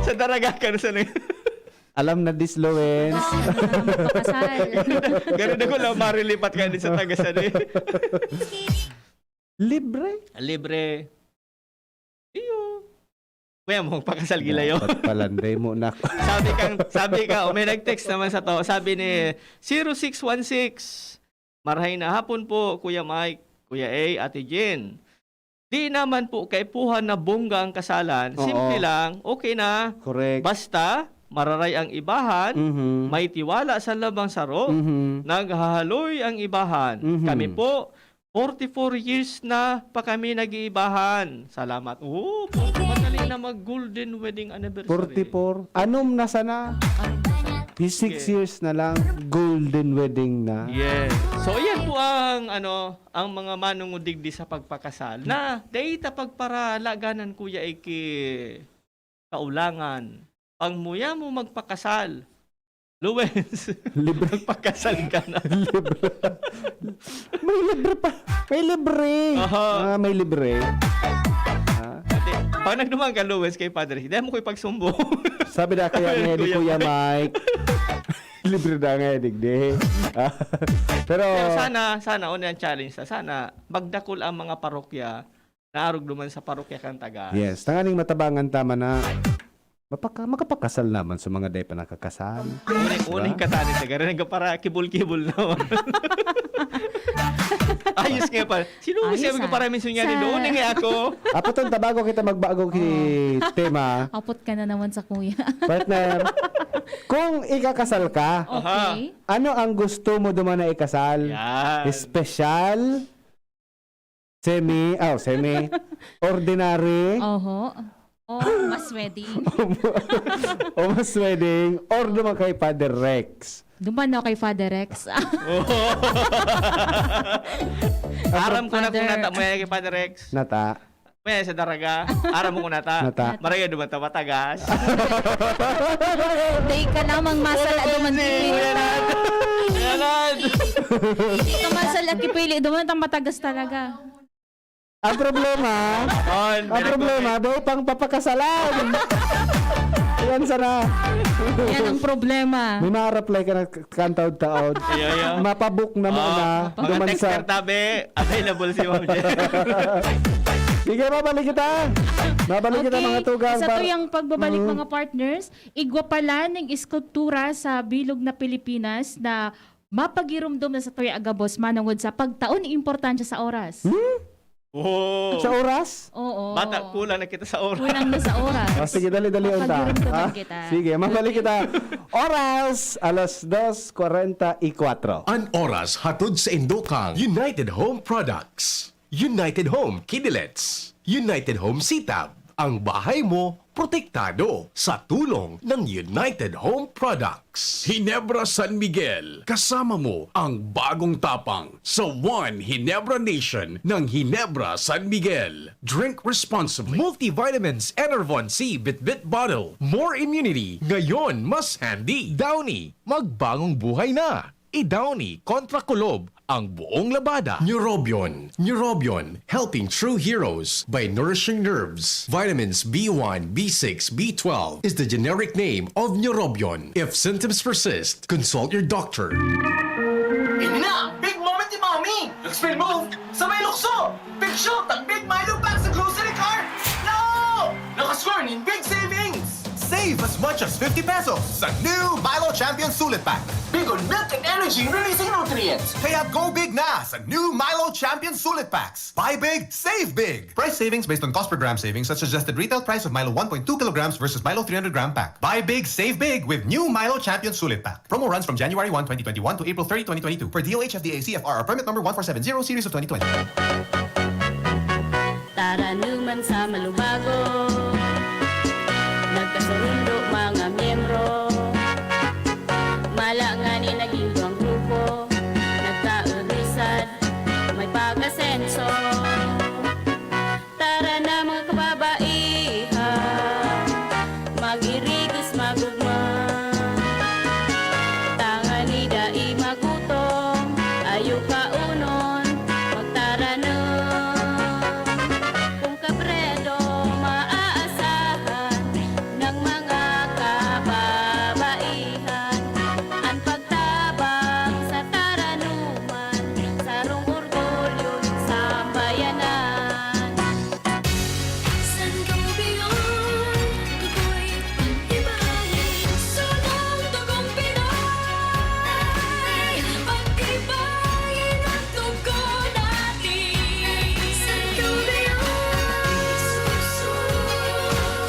Sa Daraga ka na sa nag- Alam na this, Lowens. Kasal. Ganun ako lang marilipat ka din sa Tagas, ano eh. Libre? Libre. Iyo. Kuya mo, pakasal gila yun. Dapat palanday mo, nak. Sabi kang, sabi ka, oh, may nag-text naman sa to. Sabi ni zero six one six, "Marhay na hapon po, Kuya Mike, Kuya A, Ate Jen. Di naman po kaipuhan na bongga ang kasalan. Oo. Simple lang, okay na. Correct. Basta, mararay ang ibahan, Mhm. may tiwala sa labang saro, Mhm. naghahaloy ang ibahan. Mhm. Kami po, forty-four years na pa kami nag-iibahan." Salamat. Oo, madali na mag-golden wedding anniversary. Forty-four. Anom na sana. Anom na sana. Six Sige. years na lang, golden wedding na. Yes. So, yan po ang, ano, ang mga manungudigdi sa pagpakasal na dai ta pagparalaganan, Kuya Iki, kaulangan. Pag muya mo magpakasal, Luwens, Libre. Magpakasal ka na. Libre. May libre pa. May libre. Aha. Ah, may libre. Ah. Ate, pag nagduman ka, Luwens, kay Padre, hindi mo ko ipagsumbong. Sabi na kaya Sabi ni ni Kuya Kuya Mike. Mike. Libre na nga, digdi. Ah, pero Pero sana, sana, una ang challenge na, sana, magdakol ang mga parokya na arog duman sa parokya kan Tagas. Yes, tanganing matabangan ta man na mapaka-, makapakasal naman sa mga dai pa nakakasal. Uning, Diba? uning katanin sa gari, nagpara kibul-kibul naman. Ayos nga pa. Sino Ayos, siya ah. magpara minsan nga Sa rin doon? Nga ako. Apo, ton, tabago kita magbago ki Oo. tema. Apot ka na naman sa kuya. Partner, kung ikakasal ka, Okay. ano ang gusto mo duman na ikasal? Yan. Espesyal? Semi, oh, semi. Ordinary. Oho. O mass wedding. O mass wedding. Or duman kay Father Rex. Duman na kay Father Rex. Aram ko na kung Father nata mo yan kay Father Rex. Nata. May sa Daraga. Aram mo kung nata. Nata. Maraya duman ta Matagas. Day ka lamang masala duman Kuya kipili. Lad. Kuya Lad. Day ka masala kipili duman ta Matagas talaga. Ang problema, On, ang direct problema, on. Dahil pang papakasalan. Yan sana. Yan ang problema. May ma-reply ka na k-, kantaod-taod. Iyo, iyo. Mapabok na mo Ah, na. Mga duman text sa ka tabi, available si Ma'am Jen. Sige, mabalik kita. Mabalik kita, Okay. mga tugang, Sa par-, tuyang pagbabalik, Mm. mga partners, igwa pala ning eskultura sa bilog na Pilipinas na mapagiromdom na sa tuya gabos manongod sa pagtao ni importansya sa oras. Hmm? Oh. Sa oras? Oo. Bata, kulang na kita sa oras. Kulang na sa oras. Ah, sige, dali-dali unta. Papagiromdoman Ah, kita. sige, mabalik Okay. kita. Oras, alas dos kwarenta y kuatro. An oras hatod sa indokang United Home Products. United Home Kidilets. United Home Sitab. Ang bahay mo, protektado sa tulong ng United Home Products. Ginebra San Miguel, kasama mo ang bagong tapang sa One Ginebra Nation ng Ginebra San Miguel. Drink responsibly. Multivitamins Enervon C Bitbit Bottle. More immunity, ngayon mas handy. Downy, magbagong buhay na. I-Downy kontra kulob ang buong labada. Neurobion. Neurobion, helping true heroes by nourishing nerves. Vitamins B one, B six, B twelve is the generic name of Neurobion. If symptoms persist, consult your doctor. Ini na ang big moment ni Mommy! Nag-spin move sa may lukso! Big shot ang Big Milo Pack sa grocery cart! No! Nakascore nin big savings! Save Save as much as fifty pesos sa new Milo Champion Sulit Pack. Big on milk and energy releasing nutrients. Kaya go big na sa new Milo Champion Sulit Packs. Buy big, save big. Price savings based on cost per gram savings at suggested retail price of Milo one point two kilograms versus Milo three hundred gram pack. Buy big, save big with new Milo Champion Sulit Pack. Promo runs from January one, twenty twenty-one to April thirty, twenty twenty-two, per D O H F D A C F R or permit number one four seven zero series of twenty twenty. Taranuman sa Malubago, nagkasurundo mga miyembro. Mala ngani naging duwang grupo, nagkaurisan, may pag-asenso. Tara na mga kababaihan, mag-irigos magugma. Tangani dai magutom, ayo kaunon, magtaranom. Kung kabredo maaasahan ng mga kababaihan, an pagtabang sa taranuman, sarong orgulyo nin sambayanan. Sangobion, tukoy, pag-ibahin, sunong dugong Pinoy, pag-ibahin ang dugo natin. Sangobion,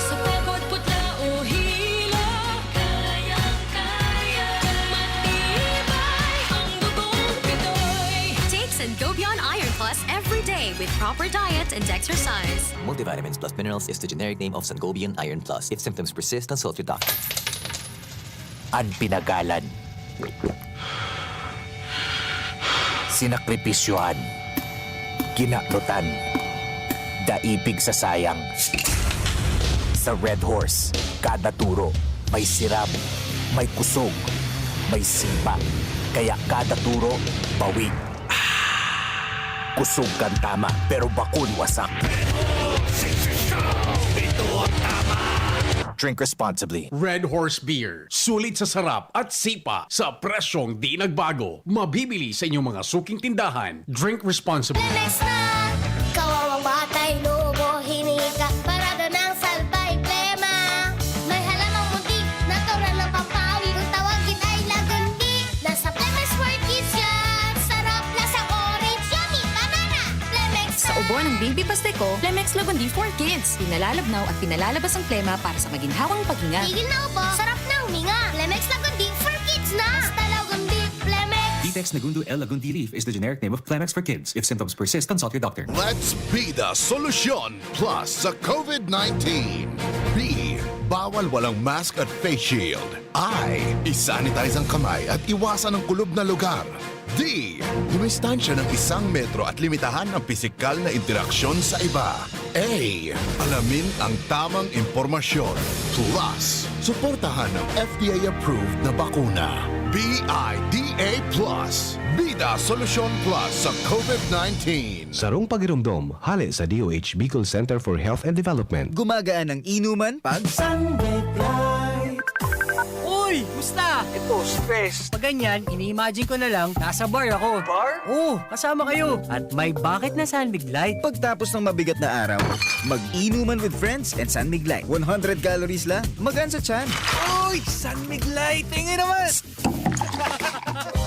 sa pagod, putla o hilo, kayang-kaya, matibay ang dugong Pinoy. Take Sangobion Iron Plus every day with proper diet and exercise. Multivitamins plus minerals is the generic name of Sangobion Iron Plus. If symptoms persist, consult your doctor. An pinagalan. Sinakripisyohan. Kinaknutan. Dai pigsasayang. Sa Red Horse, kada turo, may sirab, may kusog, may sipa. Kaya kada turo, bawi. Kusog kan tama, pero bakun wasak. Drink responsibly. Red Horse Beer. Sulit sa sarap at sipa sa presyong di nagbago. Mabibili sa inyong mga suking tindahan. Drink responsibly. Lemex na! Kawawang batay, lobo, hiningi ka. Parado ng salbay, plema. May halamang munti, natural ng pampawi. Kung tawagin ay lagundi. Nasa Lemex for Kids yan. Sarap, lasang orange, yummy, banana. Lemex Sa ubo ng Baby Pasteco, Lemex Lagundi for Kids. Pinalalabnaw at pinalalabas ang plema para sa maginhawang paghinga. Tigil na ubo, sarap na huminga. Lemex Lagundi for Kids na. Basta Lagundi, Lemex. Ditex Negundo L Lagundi Leaf is the generic name of Clemex for kids. If symptoms persist, consult your doctor. Let's be the solution plus sa COVID nineteen. B, bawal walang mask at face shield. I, isanitize ang kamay at iwasan ang kulob na lugar. D, dumistansya ng isang metro at limitahan ang pisikal na interaksyon sa iba. A, alamin ang tamang impormasyon. Plus, suportahan ng F D A-approved na bakuna. B I D A plus, Bida Solusyon Plus sa COVID nineteen. Sarong pagiromdom, hale sa D O H Bicol Center for Health and Development. Gumagaan ang inuman pag Uy! Musta? Ito, stress. Pag ganyan, ini-imagine ko na lang, nasa bar ako. Bar? Oo, kasama kayo. At may bakit na San Mig Light. Pagtapos ng mabigat na araw, mag-inuman with friends and San Mig Light. One hundred calories lang, magaan sa tiyan. Uy! San Mig Light! Tingin naman!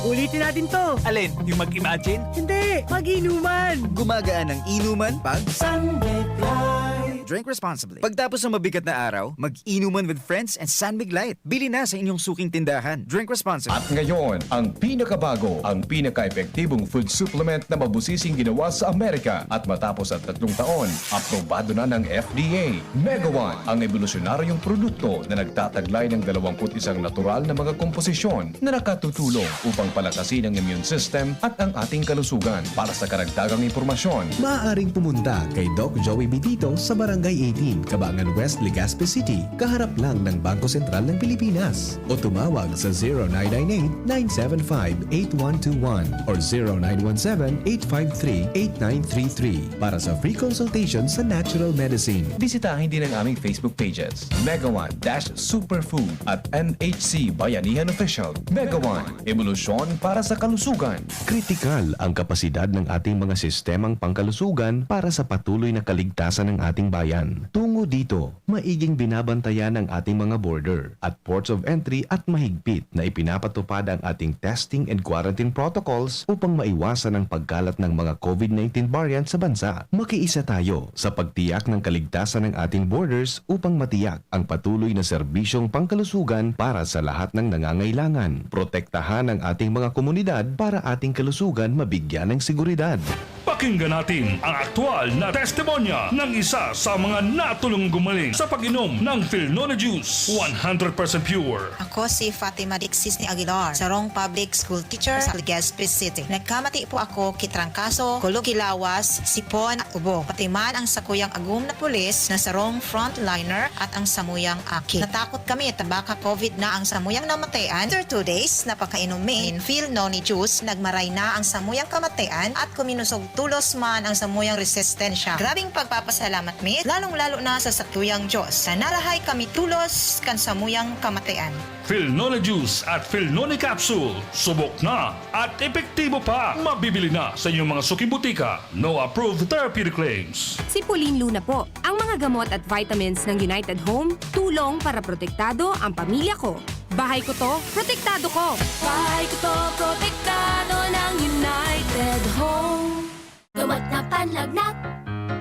Ulitin natin to. Alin? Yung mag-imagine? Hindi! Mag-inuman! Gumagaan ang inuman pag San Mig Light. Drink responsibly. Pagtapos ng mabigat na araw, mag-inuman with friends and San Mig Light. Bili na sa inyong suking tindahan. Drink responsibly. At ngayon, ang pinakabago, ang pinaka-epektibong food supplement na mabusising ginawa sa Amerika. At matapos ang tatlong taon, aprobado na ng F D A. Mega One, ang ebolusyonaryong produkto na nagtataglay ng dalawampu't isang natural na mga komposisyon na nakatutulong upang palakasin ang immune system at ang ating kalusugan. Para sa karagdagang impormasyon, Maaaring pumunta kay Doc Joey Bitito sa Barangay eighteen, Cabangan West, Legazpi City, kaharap lang ng Bangko Sentral ng Pilipinas. O tumawag sa zero nine nine eight, nine seven five, eight one two one or zero nine one seven, eight five three, eight nine three three para sa free consultation sa natural medicine. Bisitahin din ang aming Facebook pages, Mega One dash Superfood at N H C Bayanihan Official. Mega One, ebolusyon para sa kalusugan. Kritikal ang kapasidad ng ating mga sistemang pangkalusugan para sa patuloy na kaligtasan ng ating Ayan. Tungo dito, maiging binabantayan ang ating mga border at ports of entry at mahigpit na ipinapatupad ang ating testing and quarantine protocols upang maiwasan ang pagkalat ng mga COVID nineteen variant sa bansa. Makiisa tayo sa pagtiyak ng kaligtasan ng ating borders upang matiyak ang patuloy na serbisyong pangkalusugan para sa lahat ng nangangailangan. Protektahan ang ating mga komunidad para ating kalusugan mabigyan ng seguridad. Pakinggan natin ang aktual na testimonya ng isa sa mga natulong gumaling sa pag-inom ng Filnone Juice, one hundred percent pure. Ako si Fatima Dixis ni Aguilar, sarong public school teacher sa Legazpi City. Nagkamati po ako ki trangkaso, kulog ki lawas, sipon at ubo. Pati man ang sakuyang agom na pulis na sarong frontliner at ang samuyang aki. Natakot kami ta baka COVID na ang samuyang namatayan. After two days na pagkainom mi nin Filnone Juice, nagmaray na ang samuyang kamatayan at kuminusog tolos man ang samuyang resistensya. Grabing pagpapasalamat mi, lalong-lalo na sa sakuyang Diyos, na narahay kami tolos kan samuyang kamatayan. Filnone Juice at Filnone Capsule, subok na at epektibo pa. Mabibili na sa inyong mga suking butika. No approved therapeutic claims. Si Pauline Luna po. Ang mga gamot at vitamins ng United Home, tulong para protektado ang pamilya ko. Bahay ko to, protektado ko. Bahay ko to, protektado ng United Home. Gamot na panlagnat,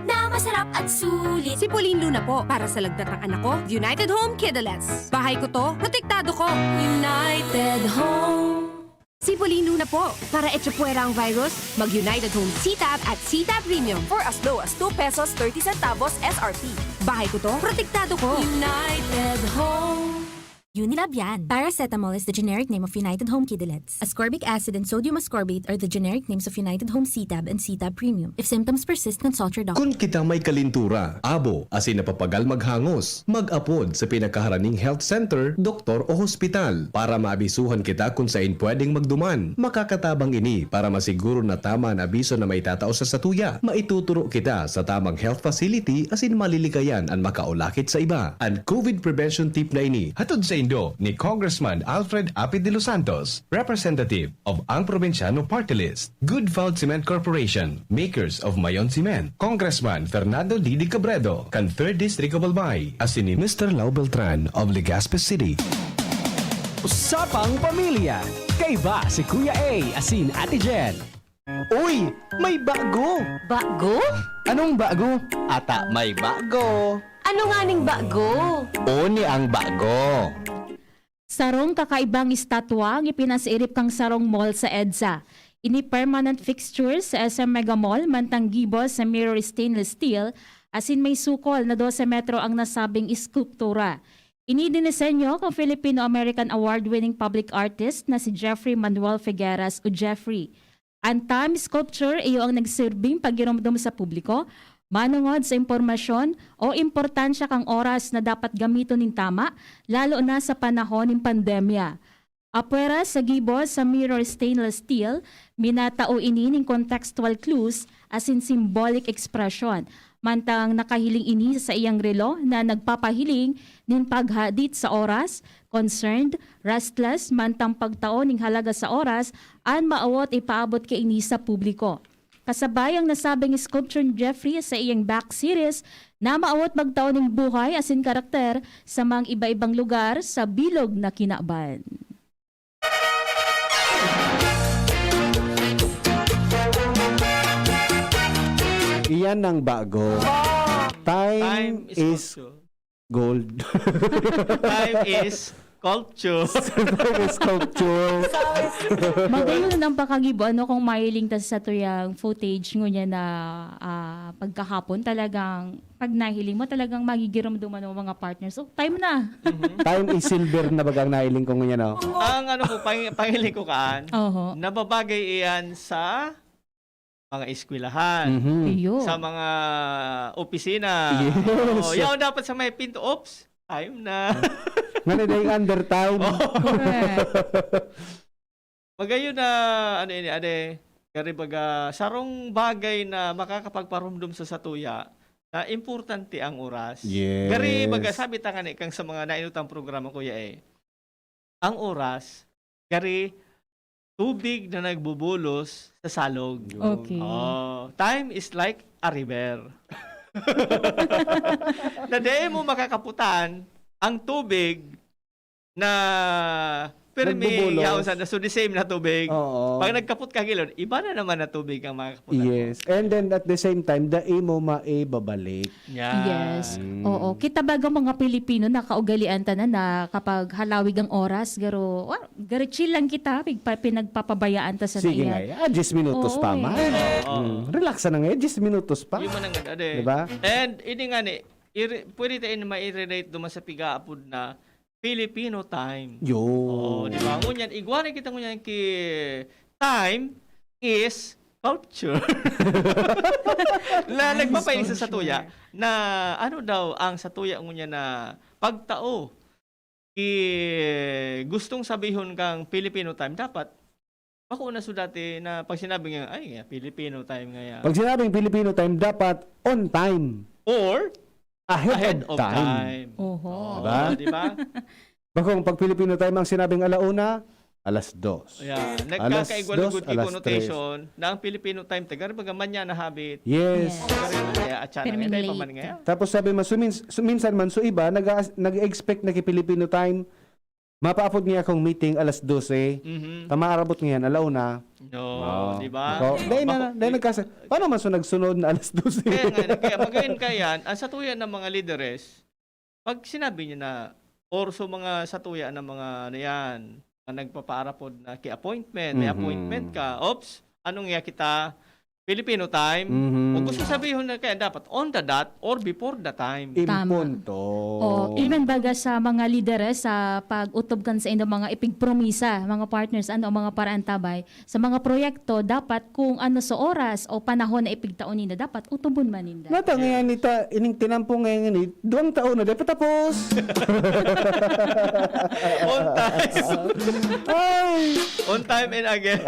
na masarap at sulit. Si Pauline Luna po, para sa lagnat ng anak ko, United Home Kidalets. Bahay ko to, protektado ko. United Home. Si Pauline Luna po, para echapuwera ang virus, mag-United Home C-Tab at C-Tab Premium. For as low as two pesos thirty centavos S R P. Bahay ko to, protektado ko. United Home. Unilab yan. Paracetamol is the generic name of United Home Kidalets. Ascorbic acid and sodium ascorbate are the generic names of United Home C-Tab and C-Tab Premium. If symptoms persist, consult your doctor. Kun kita may kalintura, abo, asin napapagal maghangos, mag-apod sa pinakaharaning health center, doktor o hospital para maabisuhan kita kun sain pwedeng magduman. Makakatabang ini para masiguro na tama an abiso na maitatao sa satuya. Maituturo kita sa tamang health facility asin malilikayan an makaulakit sa iba. An COVID prevention tip na ini hatod saindo ni Congressman Alfred Apid de los Santos, representative of Ang Probinsyano Party List. Good Found Cement Corporation, makers of Mayon Cement. Congressman Fernando Didi Cabredo, kan Third District of Albay, asin ni Mister Lau Beltran of Legazpi City. Usapang Pamilya. Kaiba si Kuya A asin Ate Jen. Uy! May bago! Bago? Anong bago? Ata may bago. Ano nganing bago? Oni ang bago. Sarong kakaibang estatwa ang ipinasiirip kan sarong mall sa EDSA. Ini permanent fixture sa S M Mega Mall, mantang gibo sa mirror stainless steel, asin may sukol na dose metro ang nasabing eskultura. Ini dinisenyo kan Filipino-American award-winning public artist na si Jeffrey Manuel Figueras o Jeffrey. An time sculpture iyo ang nagsirbing pagiromdom sa publiko manongod sa impormasyon o importansya kan oras na dapat gamiton nin tama, lalo na sa panahon nin pandemya. Apwera sa gibo sa mirror stainless steel, minatao ini nin contextual clues asin symbolic expression, mantang nakahiling ini sa saiyang relo na nagpapahiling nin paghadit sa oras, concerned, restless, mantang pagtao nin halaga sa oras an maawot ipaabot kaini sa publiko. Kasabay ang nasabing sculpture ni Jeffrey sa iyang back series na maawot magtao nin buhay asin karakter sa mga iba-ibang lugar sa bilog na kinaban. Iyan ang bago. Time Time is is culture. Gold. Time is culture. Time is culture. Magayon ang pakagibo, ano, kung mahiling ta sa tuyang footage ngunyan na, ah, pagkahapon, talagang pag nahiling mo, talagang magigiromdoman mo mga partner. So, time na. Time is silver na bagang nahiling ko ngunyan, oh. Ang ano ko, pang-, pangiling ko kaan, Oho. nababagay iyan sa mga eskwelahan, Mhm. Iyo. sa mga opisina. Yes. Oo, yaw dapat sa may pinto, oops, time na. Ngani dahil undertime. Oo. Correct. Magayon na, ano ini, ade, gari baga, sarong bagay na makakapagparomdom sa satuya na importante ang oras. Yes. Gari baga, sabi ta ngani kang sa mga nainutang programa, Kuya, eh. Ang oras, gari tubig na nagbubulos sa salog. Yun. Okay. Oh, time is like a river. Na dai mo makakaputan ang tubig na pirmi Nagbubulos. yaon sa, so the same na tubig. Oo. Pag nagkapot ka gilon, iba na naman na tubig ang makakaputan mo. Yes. And then at the same time, dai mo maibabalik. Yan. Yes. Mm. Oo. Kita baga mga Pilipino, nakaugalian ta na, na kapag halawig ang oras, garo, wa-, garo chill lang kita, pigpa-, pinagpapabayaan ta sa Sige na nga, yan. ah, diyes minutos Oo, pa eh. man. Oo. Mm. Relax na nga, diyes minutos pa. Yun man ang ade. Diba? And, ini nga ni, iri-, pwede tayo na mai-relate duman sa piga-apod na Filipino time. Yo. Oo, di ba? Ngunyan, igwa na kita ngunyan ki time is culture. Na Time is nagpapainit sa culture. satuya na ano daw ang satuya ngunyan na pagtao ki gustong sabihon kang Filipino time, dapat bako na so dati na pag sinabi nga, "Ay, nga, Filipino time nga yan." Pag sinabing Filipino time, dapat on time. Or Ahead Ahead of of time. time. Oho. Oo, Diba? di ba? Bakong pag Filipino time ang sinabing ala una, alas dos. Yeah. Alas Nagkakaigwa dos, lugod ki alas tres. connotation na ang Filipino time, taga baga man niya na habit. Yes. Yes. Kaya atyan Pero ang eday pa mini-late. man ngayon. Tapos sabi man, so mins-, so minsan man, so iba, nag-a-, nag-expect na ki Filipino time, mapaapod niya akong meeting alas dose. Mhm. Tama, arabot ngayon, ala una. No, Oh. di ba? Ikaw, dahil na, Bako-, dahil nagkasa-, paano man so nagsunod na alas dose? Kaya nga, kaya magayon ka yan, ang satuya ng mga lideres, pag sinabi niya na, or so mga satuya ng mga, ano yan, na nagpapaarapod na ki-appointment, may Mhm. appointment ka, oops, anong iya kita? Filipino time? Mhm. O gusto sabihon na kaya dapat on the dot or before the time? In Tama. punto. Oo, even baga sa mga lideres, sa pag-utob kan sa inyong mga ipigpromisa, mga partners, ano, mga paraantabay, sa mga proyekto, dapat kung ano sa oras o panahon na ipigtao ninda, dapat utubon man ninda. Nata Yeah. ngayon ita, ining tinampo ngayon ni, duwang taon na, di pa tapos. On time. Ay! On time and again.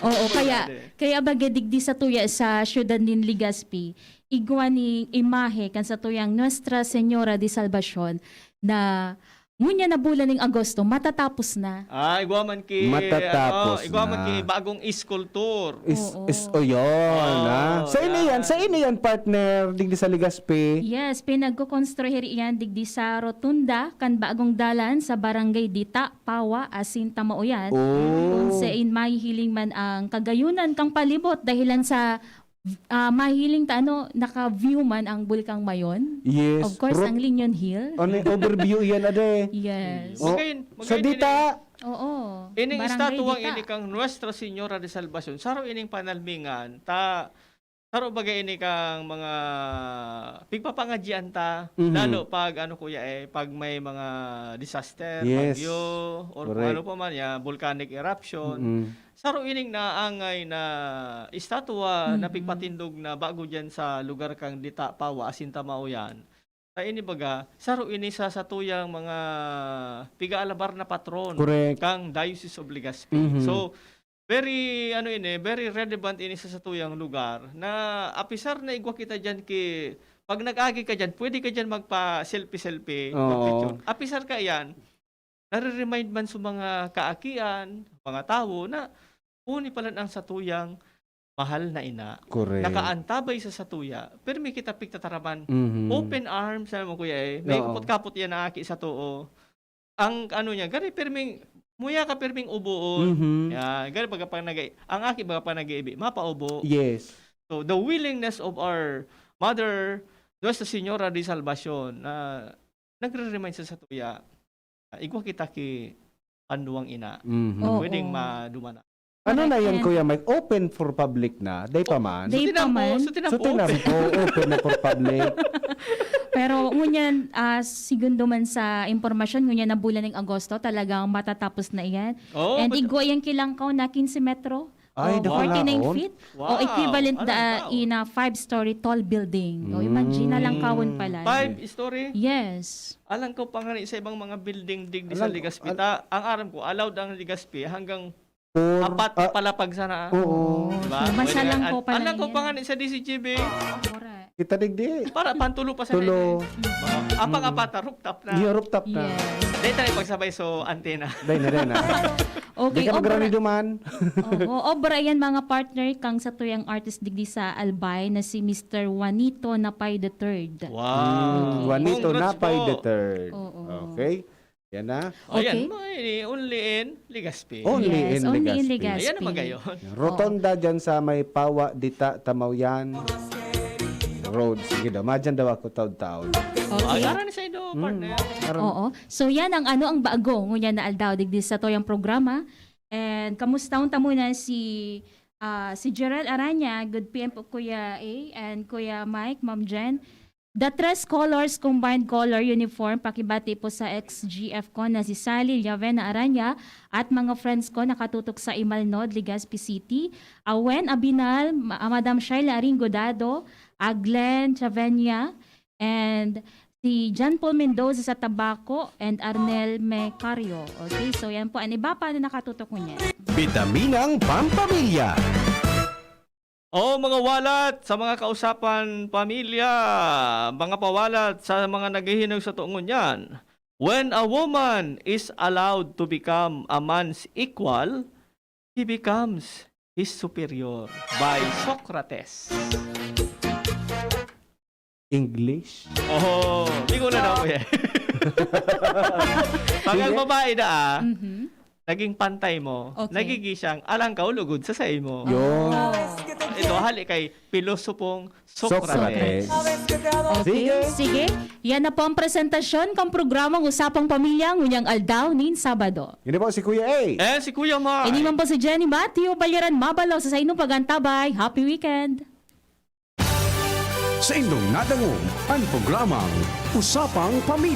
Oo, kaya, Grabe. kaya baga digdi sa tuya sa siyudad nin Legazpi, igwa ning imahe kan sa tuyang Nuestra Señora de Salvacion na ngunyan na bulan ning Agosto, matatapos na. Ah, igwa man ki, Matatapos ano, igwa man na. ki bagong eskultor. Is, Oo. is, oh, yun, Oh, ah. Sa ini yan, yan. sa ini yan, partner, digdi sa Legazpi. Yes, pinagkokonstruhir iyan digdi sa rotunda kan bagong dalan sa Barangay Dita, Pawa, asin Tamaoyan. Oh. Kung sain mahihiling man ang kagayunan kang palibot dahilan sa, ah, mahiling ta, ano, naka-view man ang Bulkang Mayon. Yes. Of course, Ro-, ang Lignon Hill. Ano yung overview yan, ade? Yes. Oh, Magayon, sa magayon Dita. ini. Oo. Ining Barangay estatuang Dita. ini kang Nuestra Señora de Salvacion, saro ining panalmingan, ta, saro baga ini kang mga pigpapangadyian ta, Mhm. lalo pag, ano, kuya, eh, pag may mga disaster, Yes. bagyo, or kung Correct. ano pa man, ya, volcanic eruption. Mm. Saro ining naangay na estatwa na Mhm. pigpatindog na bago diyan sa lugar kang Dita, Pawa, asin Tamaoyan. Ta ini baga, saro ini sa satuyang mga pigaalabar na patron Correct. kang Diocese of Legazpi. Mhm. So, very, ano ini, very relevant ini sa satuyang lugar na apisar na igwa kita diyan ki, pag nag-agi ka diyan, pwede ka diyan magpa-selfie-selfie, Oo. magpicture. Apisar ka iyan, nare-remind man sa mga kaakian, mga tawo na, "Uni palan ang satuyang mahal na ina. Correct. Nakaantabay sa satuya." Pero may kita pigtataraman, Mhm. open arms, alam mo, kuya, eh. May Oo. kapot-kapot yan na aki sa too. Ang ano niya, gari pirming, muya ka pirming uboon. Mhm. Yan, gari baga pa nag-, ang aki baga pa nag-iibi, mapaubo. Yes. So, the willingness of our Mother, Nuestra Señora de Salvacion, na nagre-remind sa satuya, ah, igwa kita ki panduwang ina. Mhm. Oo. Pwedeng maduman na. Ano na Correct. yan, And Kuya Mike? Open for public na? Day pa man? Day So, pa tinampo, man. so, So, tinampo. tinampo, open na for public. Pero ngunyan, ah, segundo man sa impormasyon, ngunyan na bulan ng Agosto, talagang matatapos na iyan. Oh, And but igwa yang kilangkaw na quince metro. Ay, Oh, dako na, forty-nine oh. feet. Wow, O equivalent da alangkaw. in a five-story tall building. O, imagine, Mm. nalangkawon pala. Five story? Yes. Alangkaw pa nga ni sa ibang mga building digdi sa Alang-, Legazpi. al- Ta, ang aram ko, allowed ang Legazpi hanggang Four, apat na ah, palapag sana, ah. Oo. Diba? So, mas Pwede nga, alangkaw an-, pala alangkaw yan. pa nga ni sa D C G B. Correct. Kita digdi. Para pantulo pa sa Tulo. Apang apat, rooftop na. Yung rooftop na. Yes. Dahil tayo pagsabay, so antenna. Dahil na rin ah. Okay, Di ka obra- magrani duman. Oo, obra yan, mga partner, kang satuyang artist digdi sa Albay na si Mister Juanito Napay the third. Wow. Mm, Juanito Congrats Napay po. the third. Oo. Okay. Yan na. O, yan, Okay. mga ini, only in Legazpi. Only Yes, in only in Legazpi. Legazpi. Ayan naman kayo. Rotonda dyan sa may Pawa, Dita, Tamaoyan Road. Sige daw, madyan daw ako taod-taod. Ah, Okay. Agarani sa ido, partner. Karon, Oo. So yan ang ano ang bago ngunyan na aldaw digdi sa toyang programa. And kamustahon ta muna si ah, si Jerel Aranya, good P M po Kuya A and Kuya Mike, Ma'am Jen. The Tres Colors Combined Color Uniform, pakibati po sa X G F ko na si Sally Llavena Aranya at mga friends ko nakatutok sa Imalnod, Legazpi City. Awen Abinal, Ma- Madam Shaila Aringo Dado, Aglen Chavenia, and si John Paul Mendoza sa Tabaco, and Arnel Mecario. Okay, so yan po. Ang iba pa na nakatutok ngunyan. Bitaminang Pampamilya. O, mga walat sa mga kausapan pamilya, mga pawalat sa mga naghihinog sa tungon yan. When a woman is allowed to become a man's equal, he becomes his superior. By Socrates. English. Oho, di ko na daw eh. Pag ang Sige. Babae na ah, Mhm. naging pantay mo, Okay. nagiging siyang alang kaulugod sa saimo. Yun. Ito, hali kay Pilosopong Socrates. Socrates. Okay, Sige. Sige. Yan na po ang presentasyon kang programang Usapang Pamilya ngunyang aldaw nin Sabado. Ini po si Kuya A. Eh, si Kuya Mar. Ini man po si Jenny Matthew Balyaran Mabalaw sa sainong pagantabay. Happy weekend! Sa indong nadangog, ang programang Usapang Pamilya.